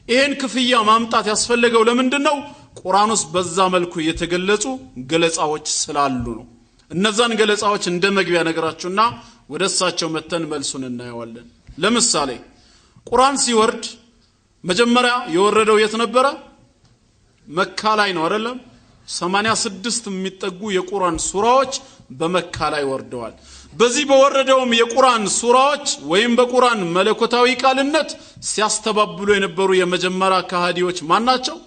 ይሄን ክፍያ ማምጣት ያስፈለገው ለምንድን ነው? ቁርአን ውስጥ በዛ መልኩ የተገለጹ ገለጻዎች ስላሉ ነው። እነዛን ገለጻዎች እንደ መግቢያ ነገራችሁና ወደሳቸው መተን መልሱን እናየዋለን። ለምሳሌ ቁርአን ሲወርድ መጀመሪያ የወረደው የት ነበረ? መካ ላይ ነው አይደለም? 86 የሚጠጉ የቁርአን ሱራዎች በመካ ላይ ወርደዋል። በዚህ በወረደውም የቁርአን ሱራዎች ወይም በቁርአን መለኮታዊ ቃልነት ሲያስተባብሉ የነበሩ የመጀመሪያ ከሃዲዎች ማን ናቸው?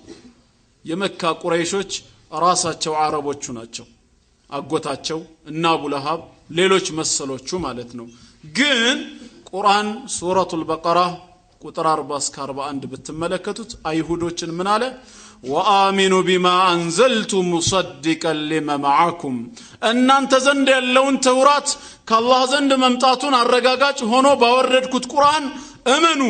የመካ ቁረይሾች ራሳቸው አረቦቹ ናቸው። አጎታቸው እና አቡ ለሃብ ሌሎች መሰሎቹ ማለት ነው። ግን ቁርአን ሱረቱል በቀራ ቁጥር 40 እስከ 41 ብትመለከቱት አይሁዶችን ምን አለ? ወአሚኑ ቢማ አንዘልቱ ሙሰድቀን ሊማ መዓኩም፣ እናንተ ዘንድ ያለውን ተውራት ከአላህ ዘንድ መምጣቱን አረጋጋጭ ሆኖ ባወረድኩት ቁርአን እመኑ፣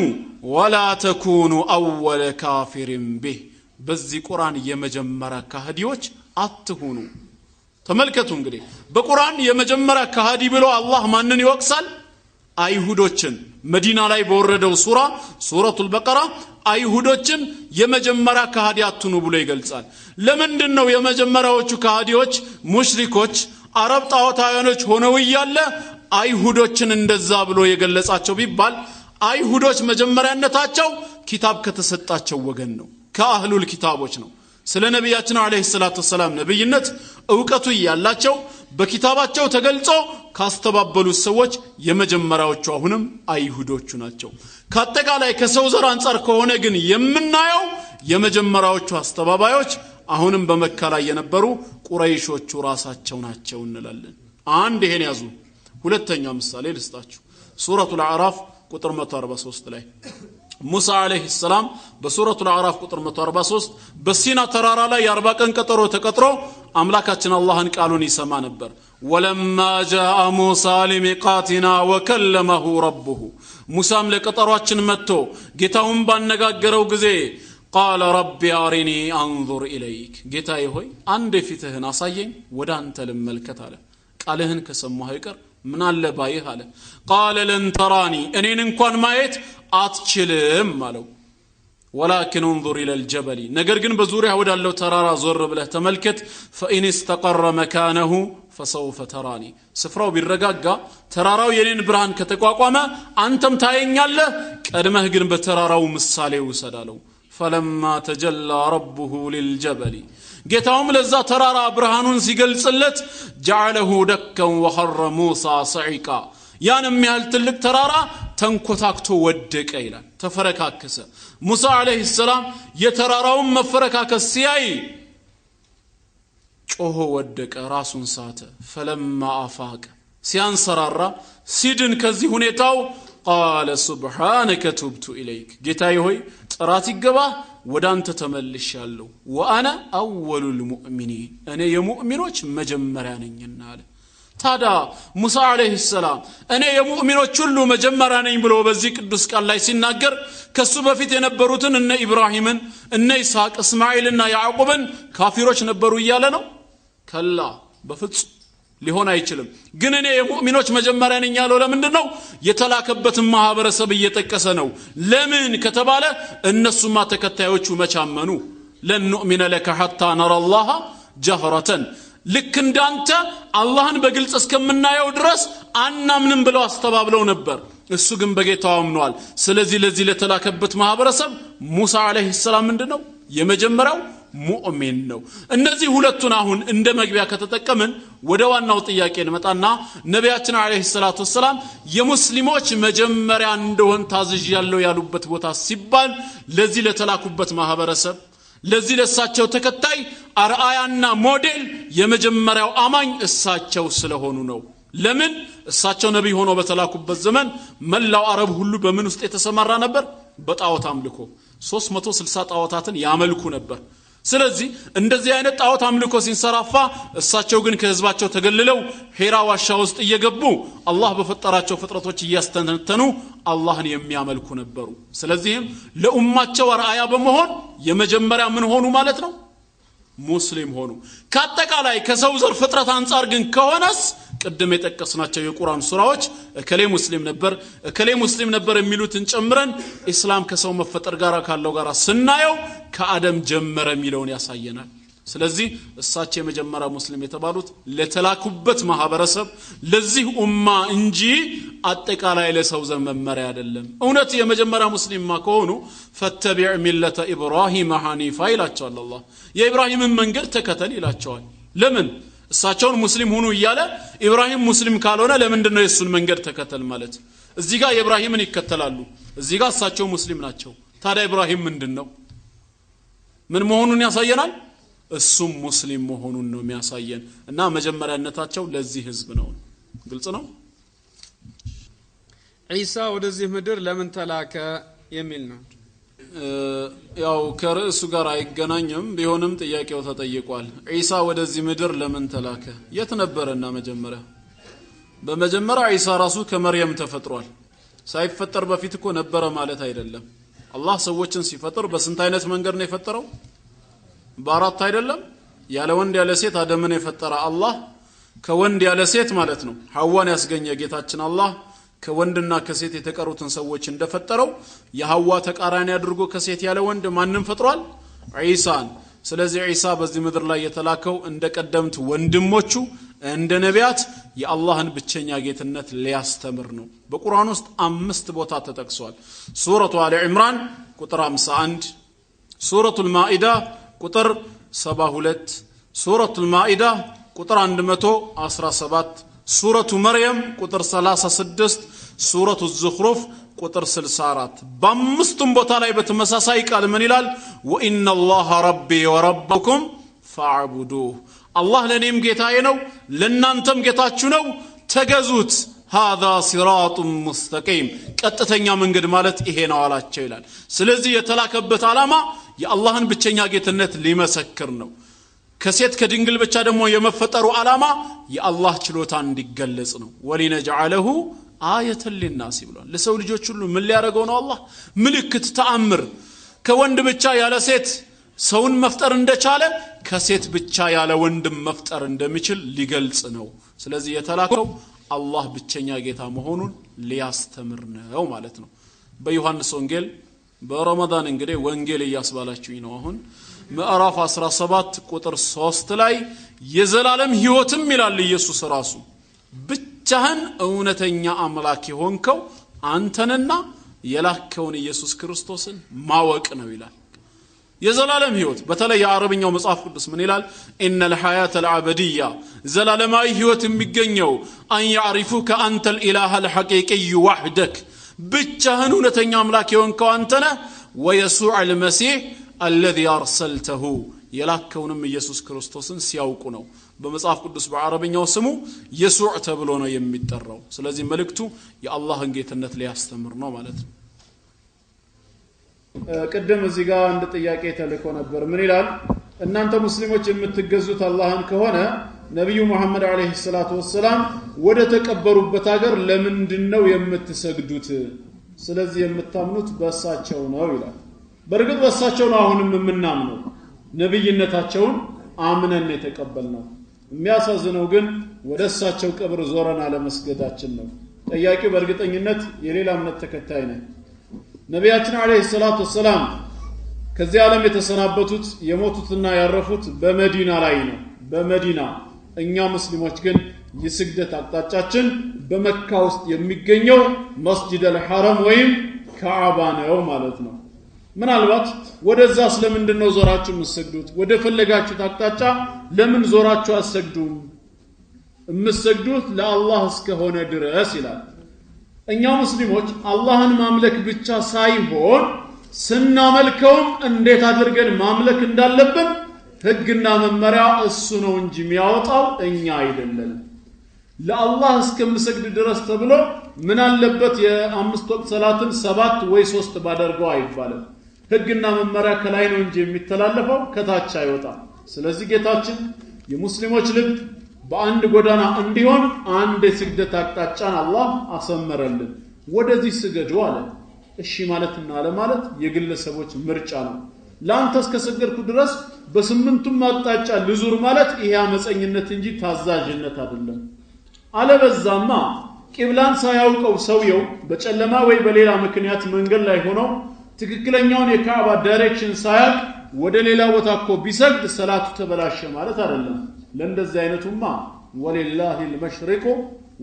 ወላ ተኩኑ አወለ ካፊሪን ቢህ፣ በዚህ ቁርአን የመጀመሪያ ከሃዲዎች አትሁኑ። ተመልከቱ እንግዲህ በቁርአን የመጀመሪያ ከሃዲ ብሎ አላህ ማንን ይወቅሳል? አይሁዶችን። መዲና ላይ በወረደው ሱራ ሱረቱል በቀራ አይሁዶችን የመጀመሪያ ከሃዲ አትሁኑ ብሎ ይገልጻል። ለምንድን ነው የመጀመሪያዎቹ ከሃዲዎች ሙሽሪኮች አረብ ጣዖታውያኖች ሆነው እያለ አይሁዶችን እንደዛ ብሎ የገለጻቸው ቢባል አይሁዶች መጀመሪያነታቸው ኪታብ ከተሰጣቸው ወገን ነው፣ ከአህሉል ኪታቦች ነው። ስለ ነቢያችን አለይሂ ሰላቱ ወሰላም ነብይነት እውቀቱ ያላቸው በኪታባቸው ተገልጾ ካስተባበሉት ሰዎች የመጀመሪያዎቹ አሁንም አይሁዶቹ ናቸው። ከአጠቃላይ ከሰው ዘር አንጻር ከሆነ ግን የምናየው የመጀመሪያዎቹ አስተባባዮች አሁንም በመካ ላይ የነበሩ ቁረይሾቹ ራሳቸው ናቸው እንላለን። አንድ ይሄን ያዙ። ሁለተኛ ምሳሌ ልስጣችሁ። ሱረቱል አዕራፍ ቁጥር 143 ላይ ሙሳ አለይሂ ሰላም በሱረቱል አዕራፍ ቁጥር 143 በሲና ተራራ ላይ የ40 ቀን ቀጠሮ ተቀጥሮ አምላካችን አላህን ቃሉን ይሰማ ነበር። ወለማ ጃአ ሙሳ ሊሚቃቲና ወከለመሁ ረቡሁ፣ ሙሳም ለቀጠሯችን መጥቶ ጌታውን ባነጋገረው ጊዜ ቃለ ረቢ አሪኒ አንዙር ኢለይክ፣ ጌታዬ ሆይ አንድ ፊትህን አሳየኝ ወደ አንተ ልመልከት አለ። ቃልህን ከሰማሁ አይቀር ምን አለ ባይህ አለ። ቃለ ለን ተራኒ፣ እኔን እንኳን ማየት አትችልም አለው። ወላኪን እንዙር ኢለል ጀበሊ፣ ነገር ግን በዙሪያ ወዳለው ተራራ ዞር ብለህ ተመልከት። ፈኢን እስተቀረ መካነሁ ፈሰውፈ ተራኒ፣ ስፍራው ቢረጋጋ ተራራው የኔን ብርሃን ከተቋቋመ አንተም ታየኛለህ፣ ቀድመህ ግን በተራራው ምሳሌ ውሰድ አለው። ፈለማ ተጀላ ረቡሁ ሊልጀበሊ፣ ጌታውም ለዛ ተራራ ብርሃኑን ሲገልጽለት ጀዐለሁ ደከን ወኸረ ሙሳ ሰዒቃ፣ ያን የሚያህል ትልቅ ተራራ ተንኮታክቶ ወደቀ ይላል፣ ተፈረካከሰ። ሙሳ አለይሂ ሰላም የተራራውን መፈረካከስ ሲያይ ጮሆ ወደቀ፣ ራሱን ሳተ። ፈለማ አፋቀ፣ ሲያንሰራራ ሲድን ከዚህ ሁኔታው ቃለ ሱብሓነከ ቱብቱ ኢለይክ፣ ጌታዬ ሆይ ጥራት ይገባህ ወደ አንተ ተመልሻለሁ፣ ወአነ አወሉል ሙእሚኒን፣ እኔ የሙእሚኖች መጀመሪያ ነኝና አለ። ታዲያ ሙሳ አለይሂ ሰላም እኔ የሙእሚኖች ሁሉ መጀመሪያ ነኝ ብሎ በዚህ ቅዱስ ቃል ላይ ሲናገር ከሱ በፊት የነበሩትን እነ ኢብራሂምን እነ ይስሐቅ እስማኤልና ያዕቆብን ካፊሮች ነበሩ እያለ ነው? ከላ፣ በፍጹም ሊሆን አይችልም። ግን እኔ የሙእሚኖች መጀመሪያ ነኝ ያለው ለምንድን ነው? የተላከበትን ማህበረሰብ እየጠቀሰ ነው። ለምን ከተባለ እነሱማ ተከታዮቹ መቻመኑ ለን ኑእሚነ ለከ ሐታ ነራ አላህ ጀህረተን፣ ልክ እንዳንተ አላህን በግልጽ እስከምናየው ድረስ አናምንም ብለው አስተባብለው ነበር። እሱ ግን በጌታው አምኗል። ስለዚህ ለዚህ ለተላከበት ማህበረሰብ ሙሳ አለይሂ ሰላም ምንድነው የመጀመሪያው ሙእሚን ነው። እነዚህ ሁለቱን አሁን እንደ መግቢያ ከተጠቀምን ወደ ዋናው ጥያቄ እንመጣና ነቢያችን አለይሂ ሰላቱ ወሰላም የሙስሊሞች መጀመሪያ እንደሆን ታዝዣለሁ ያሉበት ቦታ ሲባል ለዚህ ለተላኩበት ማህበረሰብ፣ ለዚህ ለእሳቸው ተከታይ አርአያና ሞዴል የመጀመሪያው አማኝ እሳቸው ስለሆኑ ነው። ለምን? እሳቸው ነቢይ ሆነው በተላኩበት ዘመን መላው አረብ ሁሉ በምን ውስጥ የተሰማራ ነበር? በጣዖት አምልኮ። 360 ጣዖታትን ያመልኩ ነበር። ስለዚህ እንደዚህ አይነት ጣዖት አምልኮ ሲንሰራፋ እሳቸው ግን ከህዝባቸው ተገልለው ሄራ ዋሻ ውስጥ እየገቡ አላህ በፈጠራቸው ፍጥረቶች እያስተነተኑ አላህን የሚያመልኩ ነበሩ። ስለዚህም ለኡማቸው አርአያ በመሆን የመጀመሪያ ምን ሆኑ ማለት ነው? ሙስሊም ሆኑ። ከአጠቃላይ ከሰው ዘር ፍጥረት አንጻር ግን ከሆነስ ቅድም የጠቀስናቸው የቁርአን ሱራዎች እከሌ ሙስሊም ነበር እከሌ ሙስሊም ነበር የሚሉትን ጨምረን ኢስላም ከሰው መፈጠር ጋር ካለው ጋር ስናየው ከአደም ጀመረ የሚለውን ያሳየናል። ስለዚህ እሳቸው የመጀመሪያ ሙስሊም የተባሉት ለተላኩበት ማህበረሰብ ለዚህ ኡማ እንጂ አጠቃላይ ለሰው ዘር መመሪያ አይደለም። እውነት የመጀመሪያ ሙስሊምማ ከሆኑ ፈተቢዕ ሚለተ ኢብራሂም ሐኒፋ ይላቸዋል አላህ። የኢብራሂምን መንገድ ተከተል ይላቸዋል። ለምን እሳቸውን ሙስሊም ሁኑ እያለ ኢብራሂም ሙስሊም ካልሆነ ለምንድን ነው የእሱን መንገድ ተከተል ማለት? እዚህ ጋር የኢብራሂምን ይከተላሉ፣ እዚህ ጋር እሳቸው ሙስሊም ናቸው። ታዲያ ኢብራሂም ምንድን ነው? ምን መሆኑን ያሳየናል? እሱም ሙስሊም መሆኑን ነው የሚያሳየን። እና መጀመሪያነታቸው ለዚህ ህዝብ ነው። ግልጽ ነው። ዒሳ ወደዚህ ምድር ለምን ተላከ የሚል ነው። ያው ከርዕሱ ጋር አይገናኝም፣ ቢሆንም ጥያቄው ተጠይቋል። ዒሳ ወደዚህ ምድር ለምን ተላከ? የት ነበረና መጀመሪያ? በመጀመሪያ ዒሳ ራሱ ከመርየም ተፈጥሯል። ሳይፈጠር በፊት እኮ ነበረ ማለት አይደለም። አላህ ሰዎችን ሲፈጥር በስንት አይነት መንገድ ነው የፈጠረው? በአራት አይደለም? ያለ ወንድ ያለ ሴት አደምን የፈጠረ አላህ፣ ከወንድ ያለ ሴት ማለት ነው ሐዋን ያስገኘ ጌታችን አላህ ከወንድና ከሴት የተቀሩትን ሰዎች እንደፈጠረው የሐዋ ተቃራኒ አድርጎ ከሴት ያለ ወንድ ማንም ፈጥሯል? ዒሳን። ስለዚህ ዒሳ በዚህ ምድር ላይ የተላከው እንደ ቀደምት ወንድሞቹ እንደ ነቢያት የአላህን ብቸኛ ጌትነት ሊያስተምር ነው። በቁርአን ውስጥ 5 ቦታ ተጠቅሷል። ሱረቱ አሊ ዕምራን ቁጥር 51፣ ሱረቱል ማኢዳ ቁጥር 72፣ ሱረቱል ማኢዳ ቁጥር 117፣ ሱረቱ መርየም ቁጥር 36፣ ሱረቱ ዙኽሩፍ ቁጥር 64። በአምስቱም ቦታ ላይ በተመሳሳይ ቃል ምን ይላል? ወኢነ አላህ ረቢ ወረበኩም ፈዕቡዱህ፣ አላህ ለእኔም ጌታዬ ነው ለእናንተም ጌታችሁ ነው፣ ተገዙት። ሃዛ ሲራጡን ሙስተቂም፣ ቀጥተኛ መንገድ ማለት ይሄ ነው አላቸው ይላል። ስለዚህ የተላከበት ዓላማ የአላህን ብቸኛ ጌትነት ሊመሰክር ነው። ከሴት ከድንግል ብቻ ደግሞ የመፈጠሩ ዓላማ የአላህ ችሎታ እንዲገለጽ ነው። ወሊነጅዐለሁ አየተን ሊናስ ብሏል። ለሰው ልጆች ሁሉ ምን ሊያደርገው ነው አላህ? ምልክት፣ ተአምር። ከወንድ ብቻ ያለ ሴት ሰውን መፍጠር እንደቻለ ከሴት ብቻ ያለ ወንድም መፍጠር እንደሚችል ሊገልጽ ነው። ስለዚህ የተላከው አላህ ብቸኛ ጌታ መሆኑን ሊያስተምር ነው ማለት ነው። በዮሐንስ ወንጌል በረመዳን እንግዲህ ወንጌል እያስባላችሁኝ ነው አሁን ምዕራፍ 17 ቁጥር 3 ላይ የዘላለም ሕይወትም ይላል ኢየሱስ ራሱ ብቻህን እውነተኛ አምላክ የሆንከው አንተንና የላከውን ኢየሱስ ክርስቶስን ማወቅ ነው ይላል። የዘላለም ሕይወት በተለይ የአረብኛው መጽሐፍ ቅዱስ ምን ይላል? ኢነል ሐያተ አልአበዲያ ዘላለማዊ ሕይወት የሚገኘው አን ያዕሪፉከ አንተ الإله الحقيقي وحدك ብቻህን እውነተኛ አምላክ የሆንከው አንተ ነህ፣ ወየሱዕ አልመሲህ الذي أرسلته የላከውንም ኢየሱስ ክርስቶስን ሲያውቁ ነው። በመጽሐፍ ቅዱስ በአረብኛው ስሙ የሱዕ ተብሎ ነው የሚጠራው። ስለዚህ መልእክቱ የአላህን ጌትነት ሊያስተምር ነው ማለት ነው። ቅድም እዚህ ጋር አንድ ጥያቄ ተልኮ ነበር። ምን ይላል? እናንተ ሙስሊሞች የምትገዙት አላህን ከሆነ ነቢዩ ሙሐመድ አለይሂ ሰላቱ ወሰላም ወደ ተቀበሩበት ሀገር ለምንድን ነው የምትሰግዱት? ስለዚህ የምታምኑት በእሳቸው ነው ይላል። በእርግጥ በእሳቸው ነው አሁንም የምናምነው፣ ነብይነታቸውን አምነን የተቀበልነው። የሚያሳዝነው ግን ወደ እሳቸው ቀብር ዞረን አለመስገዳችን ነው። ጠያቂው በእርግጠኝነት የሌላ እምነት ተከታይ ነው። ነቢያችን አለይሂ ሰላቱ ወሰላም ከዚህ ዓለም የተሰናበቱት የሞቱትና ያረፉት በመዲና ላይ ነው፣ በመዲና። እኛ ሙስሊሞች ግን የስግደት አቅጣጫችን በመካ ውስጥ የሚገኘው መስጂድ አልሐረም ወይም ካዕባ ነው ማለት ነው። ምናልባት ወደዛ ስለምንድን ነው ዞራችሁ የምትሰግዱት? ወደ ፈለጋችሁት አቅጣጫ ለምን ዞራችሁ አትሰግዱም? የምትሰግዱት ለአላህ እስከሆነ ድረስ ይላል። እኛ ሙስሊሞች አላህን ማምለክ ብቻ ሳይሆን ስናመልከውም እንዴት አድርገን ማምለክ እንዳለብን ህግና መመሪያ እሱ ነው እንጂ የሚያወጣው እኛ አይደለንም። ለአላህ እስከምሰግድ ድረስ ተብሎ ምን አለበት የአምስት ወቅት ሰላትን 7 ወይ 3 ባደርገው አይባልም። ህግና መመሪያ ከላይ ነው እንጂ የሚተላለፈው ከታች አይወጣም። ስለዚህ ጌታችን የሙስሊሞች ልብ በአንድ ጎዳና እንዲሆን አንድ የስግደት አቅጣጫን አላህ አሰመረልን። ወደዚህ ስገዱ አለ። እሺ ማለትና አለማለት የግለሰቦች ምርጫ ነው። ላንተ እስከሰገድኩ ድረስ በስምንቱም አቅጣጫ ልዙር ማለት ይሄ አመፀኝነት እንጂ ታዛዥነት አይደለም። አለበዛማ ቂብላን ሳያውቀው ሰውየው በጨለማ ወይ በሌላ ምክንያት መንገድ ላይ ሆኖ ትክክለኛውን የካዕባ direction ሳያውቅ ወደ ሌላ ቦታ እኮ ቢሰግድ ሰላቱ ተበላሸ ማለት አይደለም። ለእንደዚህ አይነቱማ ولله المشرق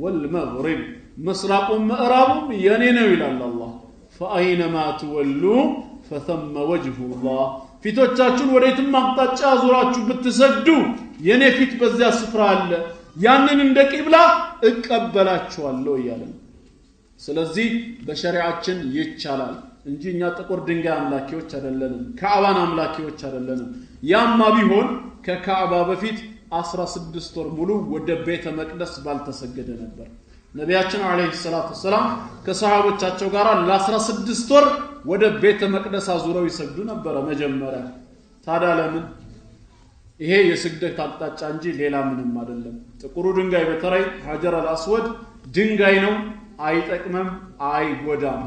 والمغرب ምስራቁም ምዕራቡም የኔ ነው ይላል አላህ። فأينما تولوا فثم وجه الله ፊቶቻችሁን ወዴትም አቅጣጫ ዙራችሁ ብትሰግዱ የኔ ፊት በዚያ ስፍራ አለ፣ ያንን እንደ ቂብላ እቀበላችኋለሁ እያለ ነው። ስለዚህ በሸሪዓችን ይቻላል እንጂ እኛ ጥቁር ድንጋይ አምላኪዎች አይደለንም፣ ካዕባን አምላኪዎች አይደለንም። ያማ ቢሆን ከካዕባ በፊት 16 ወር ሙሉ ወደ ቤተ መቅደስ ባልተሰገደ ነበር። ነቢያችን አለይሂ ሰላቱ ሰላም ከሰሃቦቻቸው ጋር ለ16 ወር ወደ ቤተ መቅደስ አዙረው ይሰግዱ ነበር መጀመሪያ። ታዲያ ለምን? ይሄ የስግደት አቅጣጫ እንጂ ሌላ ምንም አይደለም። ጥቁሩ ድንጋይ በተለይ ሐጀር አልአስወድ ድንጋይ ነው፣ አይጠቅምም፣ አይጎዳም።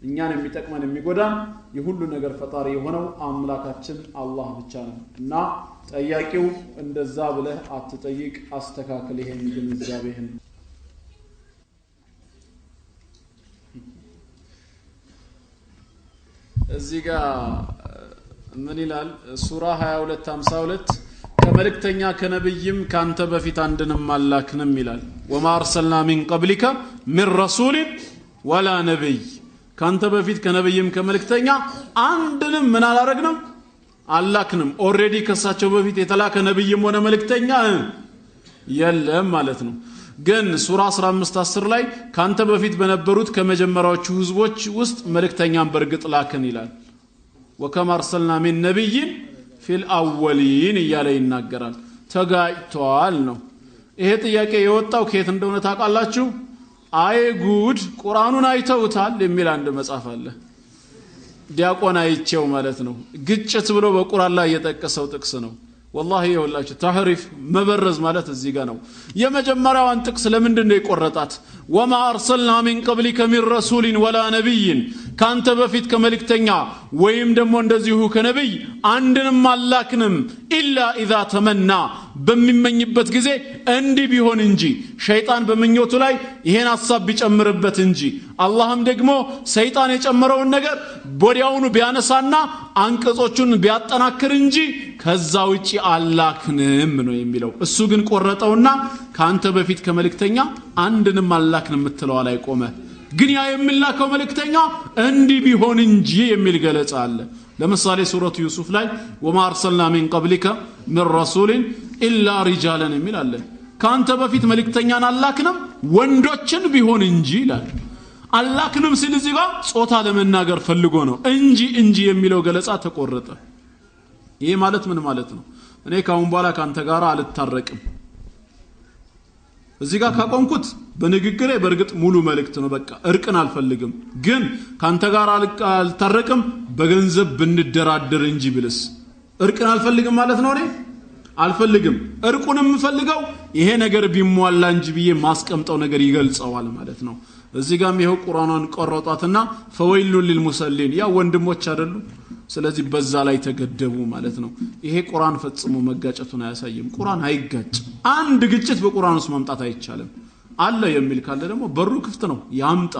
እኛን የሚጠቅመን የሚጎዳን የሁሉ ነገር ፈጣሪ የሆነው አምላካችን አላህ ብቻ ነው። እና ጠያቂው እንደዛ ብለህ አትጠይቅ፣ አስተካክል ይሄን ግንዛቤህን። እዚህ ጋር ምን ይላል? ሱራ 22:52 ከመልእክተኛ ከነብይም ካንተ በፊት አንድንም አላክንም ይላል። وما أرسلنا من قبلك من رسول ولا نبي ካንተ በፊት ከነብይም ከመልእክተኛ አንድንም ምን አላረግንም አላክንም። already ከሳቸው በፊት የተላከ ነብይም ሆነ መልእክተኛ የለም ማለት ነው። ግን ሱራ 15:10 ላይ ካንተ በፊት በነበሩት ከመጀመሪያዎቹ ህዝቦች ውስጥ መልእክተኛን በርግጥ ላክን ይላል። وكم أرسلنا من نبي في الأولين እያለ ይናገራል። ተጋጭቷል ነው። ይሄ ጥያቄ የወጣው ከየት እንደሆነ ታውቃላችሁ? አይ ጉድ ቁርአኑን አይተውታል የሚል አንድ መጽሐፍ አለ። ዲያቆን አይቼው ማለት ነው። ግጭት ብሎ በቁርአን ላይ የጠቀሰው ጥቅስ ነው። والله ይኸውላችሁ ተህሪፍ መበረዝ ማለት እዚህ ጋር ነው። የመጀመሪያዋን ጥቅስ ለምንድን ነው የቆረጣት? وما أرسلنا من قبلك من رسول ولا نبي ካንተ በፊት ከመልእክተኛ ወይም ደግሞ እንደዚሁ ከነብይ አንድንም አላክንም إلا إذا تمنى በሚመኝበት ጊዜ እንዲህ ቢሆን እንጂ ሸይጣን በምኞቱ ላይ ይሄን ሐሳብ ቢጨምርበት እንጂ አላህም ደግሞ ሰይጣን የጨመረውን ነገር ወዲያውኑ ቢያነሳና አንቀጾቹን ቢያጠናክር እንጂ ከዛ ውጪ አላክንም ነው የሚለው። እሱ ግን ቆረጠውና ካንተ በፊት ከመልእክተኛ አንድንም አላክንም የምትለዋ ላይ ቆመ። ግን ያ የሚላከው መልእክተኛ እንዲህ ቢሆን እንጂ የሚል ገለጻ አለ። ለምሳሌ ሱረቱ ዩሱፍ ላይ وما أرسلنا من قبلك من رسول إلا رجالا የሚል አለ። ካንተ በፊት መልእክተኛን አላክንም ወንዶችን ቢሆን እንጂ ይላል። አላክንም ሲል እዚህ ጋር ጾታ ለመናገር ፈልጎ ነው እንጂ እንጂ የሚለው ገለጻ ተቆረጠ። ይሄ ማለት ምን ማለት ነው? እኔ ካሁን በኋላ ካንተ ጋር አልታረቅም። እዚህ ጋር ካቆምኩት በንግግሬ በእርግጥ ሙሉ መልእክት ነው፣ በቃ እርቅን አልፈልግም። ግን ካንተ ጋር አልታረቅም በገንዘብ ብንደራደር እንጂ ብልስ እርቅን አልፈልግም ማለት ነው። እኔ አልፈልግም፣ እርቁን የምፈልገው ይሄ ነገር ቢሟላ እንጂ ብዬ ማስቀምጠው ነገር ይገልጸዋል ማለት ነው። እዚህ ጋርም ይኸው ቁርአኗን ቆረጧትና ፈወይሉ ሊልሙሰሊን ያ ወንድሞች አይደሉ? ስለዚህ በዛ ላይ ተገደቡ ማለት ነው። ይሄ ቁርአን ፈጽሞ መጋጨቱን አያሳይም። ቁርአን አይጋጭም። አንድ ግጭት በቁርአን ውስጥ ማምጣት አይቻልም። አለ የሚል ካለ ደግሞ በሩ ክፍት ነው ያምጣ።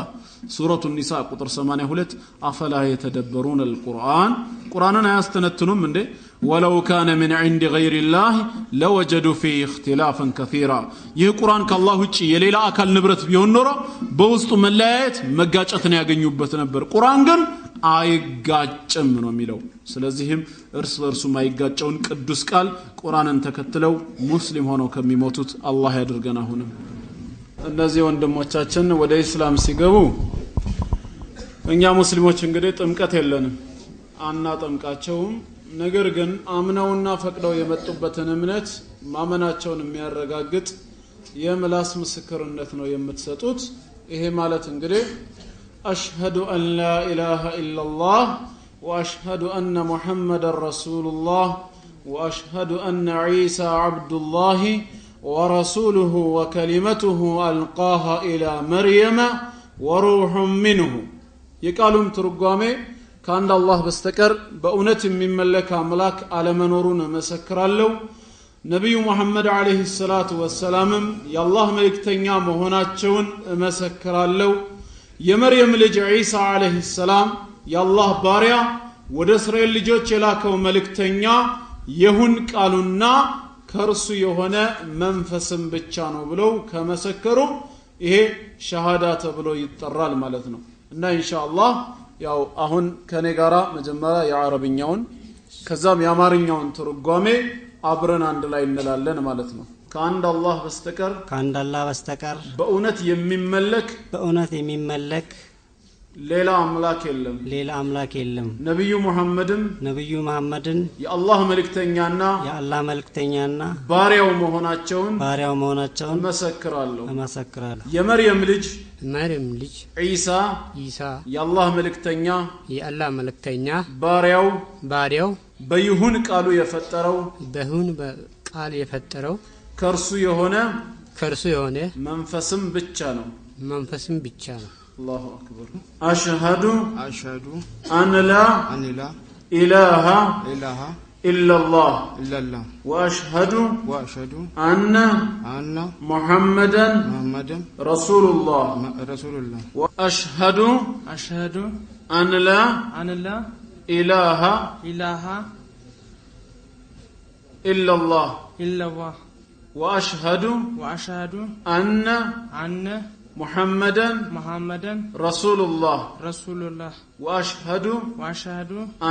ሱረቱ ኒሳ ቁጥር 82 أفلا يتدبرون القرآن ቁርአንን አያስተነትኑም እንዴ? ولو كان من عند غير الله لوجدوا فيه اختلافا كثيرا። ይህ ቁርአን ከአላህ ውጭ የሌላ አካል ንብረት ቢሆን ኖሮ በውስጡ መለያየት መጋጨትን ያገኙበት ነበር። ቁርአን ግን አይጋጭም ነው የሚለው። ስለዚህም እርስ በእርሱ የማይጋጨውን ቅዱስ ቃል ቁርአንን ተከትለው ሙስሊም ሆነው ከሚሞቱት አላህ ያድርገን። አሁንም እነዚህ ወንድሞቻችን ወደ ኢስላም ሲገቡ እኛ ሙስሊሞች እንግዲህ ጥምቀት የለንም፣ አናጠምቃቸውም። ነገር ግን አምነውና ፈቅደው የመጡበትን እምነት ማመናቸውን የሚያረጋግጥ የምላስ ምስክርነት ነው የምትሰጡት። ይሄ ማለት እንግዲህ أشهد أن لا إله إلا الله وأشهد أن محمدا رسول الله وأشهد أن عيسى عبد الله ورسوله وكلمته ألقاها إلى مريم وروح منه። የቃሉም ትርጓሜ ከአንድ አላህ በስተቀር በእውነት የሚመለክ አምላክ አለመኖሩን እመሰክራለሁ፣ ነቢዩ ሙሐመድ ዓለይሂ ሰላቱ ወሰላምም የአላህ መልእክተኛ መሆናቸውን እመሰክራለሁ፣ የመርየም ልጅ ዒሳ ዓለይሂ ሰላም የአላህ ባሪያ ወደ እስራኤል ልጆች የላከው መልእክተኛ የሁን ቃሉና ከእርሱ የሆነ መንፈስም ብቻ ነው ብለው ከመሰከሩ ይሄ ሸሃዳ ተብሎ ይጠራል ማለት ነው። እና ኢንሻአላህ ያው አሁን ከኔ ጋራ መጀመሪያ የአረብኛውን ከዛም የአማርኛውን ትርጓሜ አብረን አንድ ላይ እንላለን ማለት ነው። ከአንድ አላህ በስተቀር በእውነት የሚመለክ ሌላ አምላክ የለም። ነብዩ ሙሐመድን የአላህ መልእክተኛና ባሪያው መሆናቸውን እመሰክራለሁ። የመርየም ልጅ ዒሳ የአላህ መልእክተኛ ባሪያው በይሁን ቃሉ የፈጠረው ከእርሱ የሆነ መንፈስም ብቻ ነው። الله أكبر። أشهد أن لا إله إلا الله وأشهد أن محمدا رسول الله وأشهد أن لا إله إلا الله وأشهد أن محمدا رسول الله وأشهد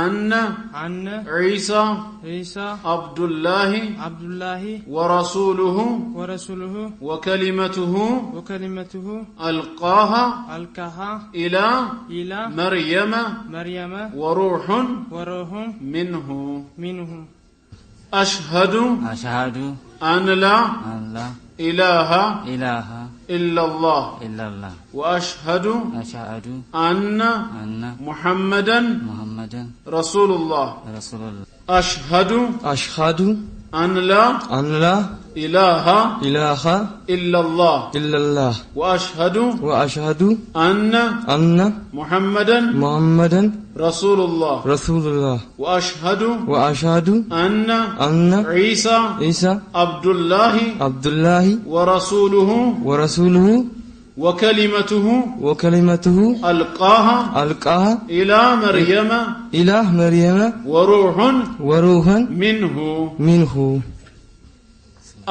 أن عيسى عبد الله ورسوله وكلمته ألقاها إلى مريم وروح منه. أشهد أن لا إله إلا الله وأشهد أن محمدا رسول الله. أشهد أن لا إله إلا الله وأشهد أن محمدا رسول الله وأشهد أن عيسى عبد الله ورسوله وكلمته ألقاها إلى مريم وروح منه.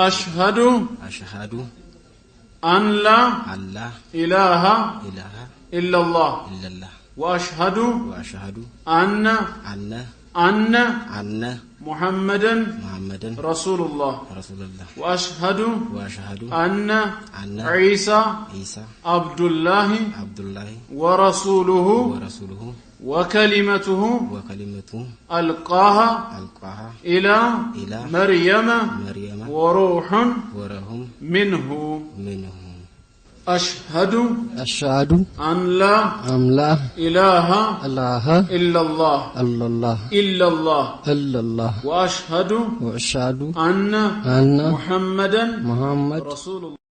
أشهد أن لا إله إلا الله وأشهد أن محمدا رسول الله وأشهد أن عيسى عبد الله ورسوله وكلمته ألقاها إلى مريم وروح منه. أشهد أن لا إله إلا الله وأشهد أن محمدا رسول الله.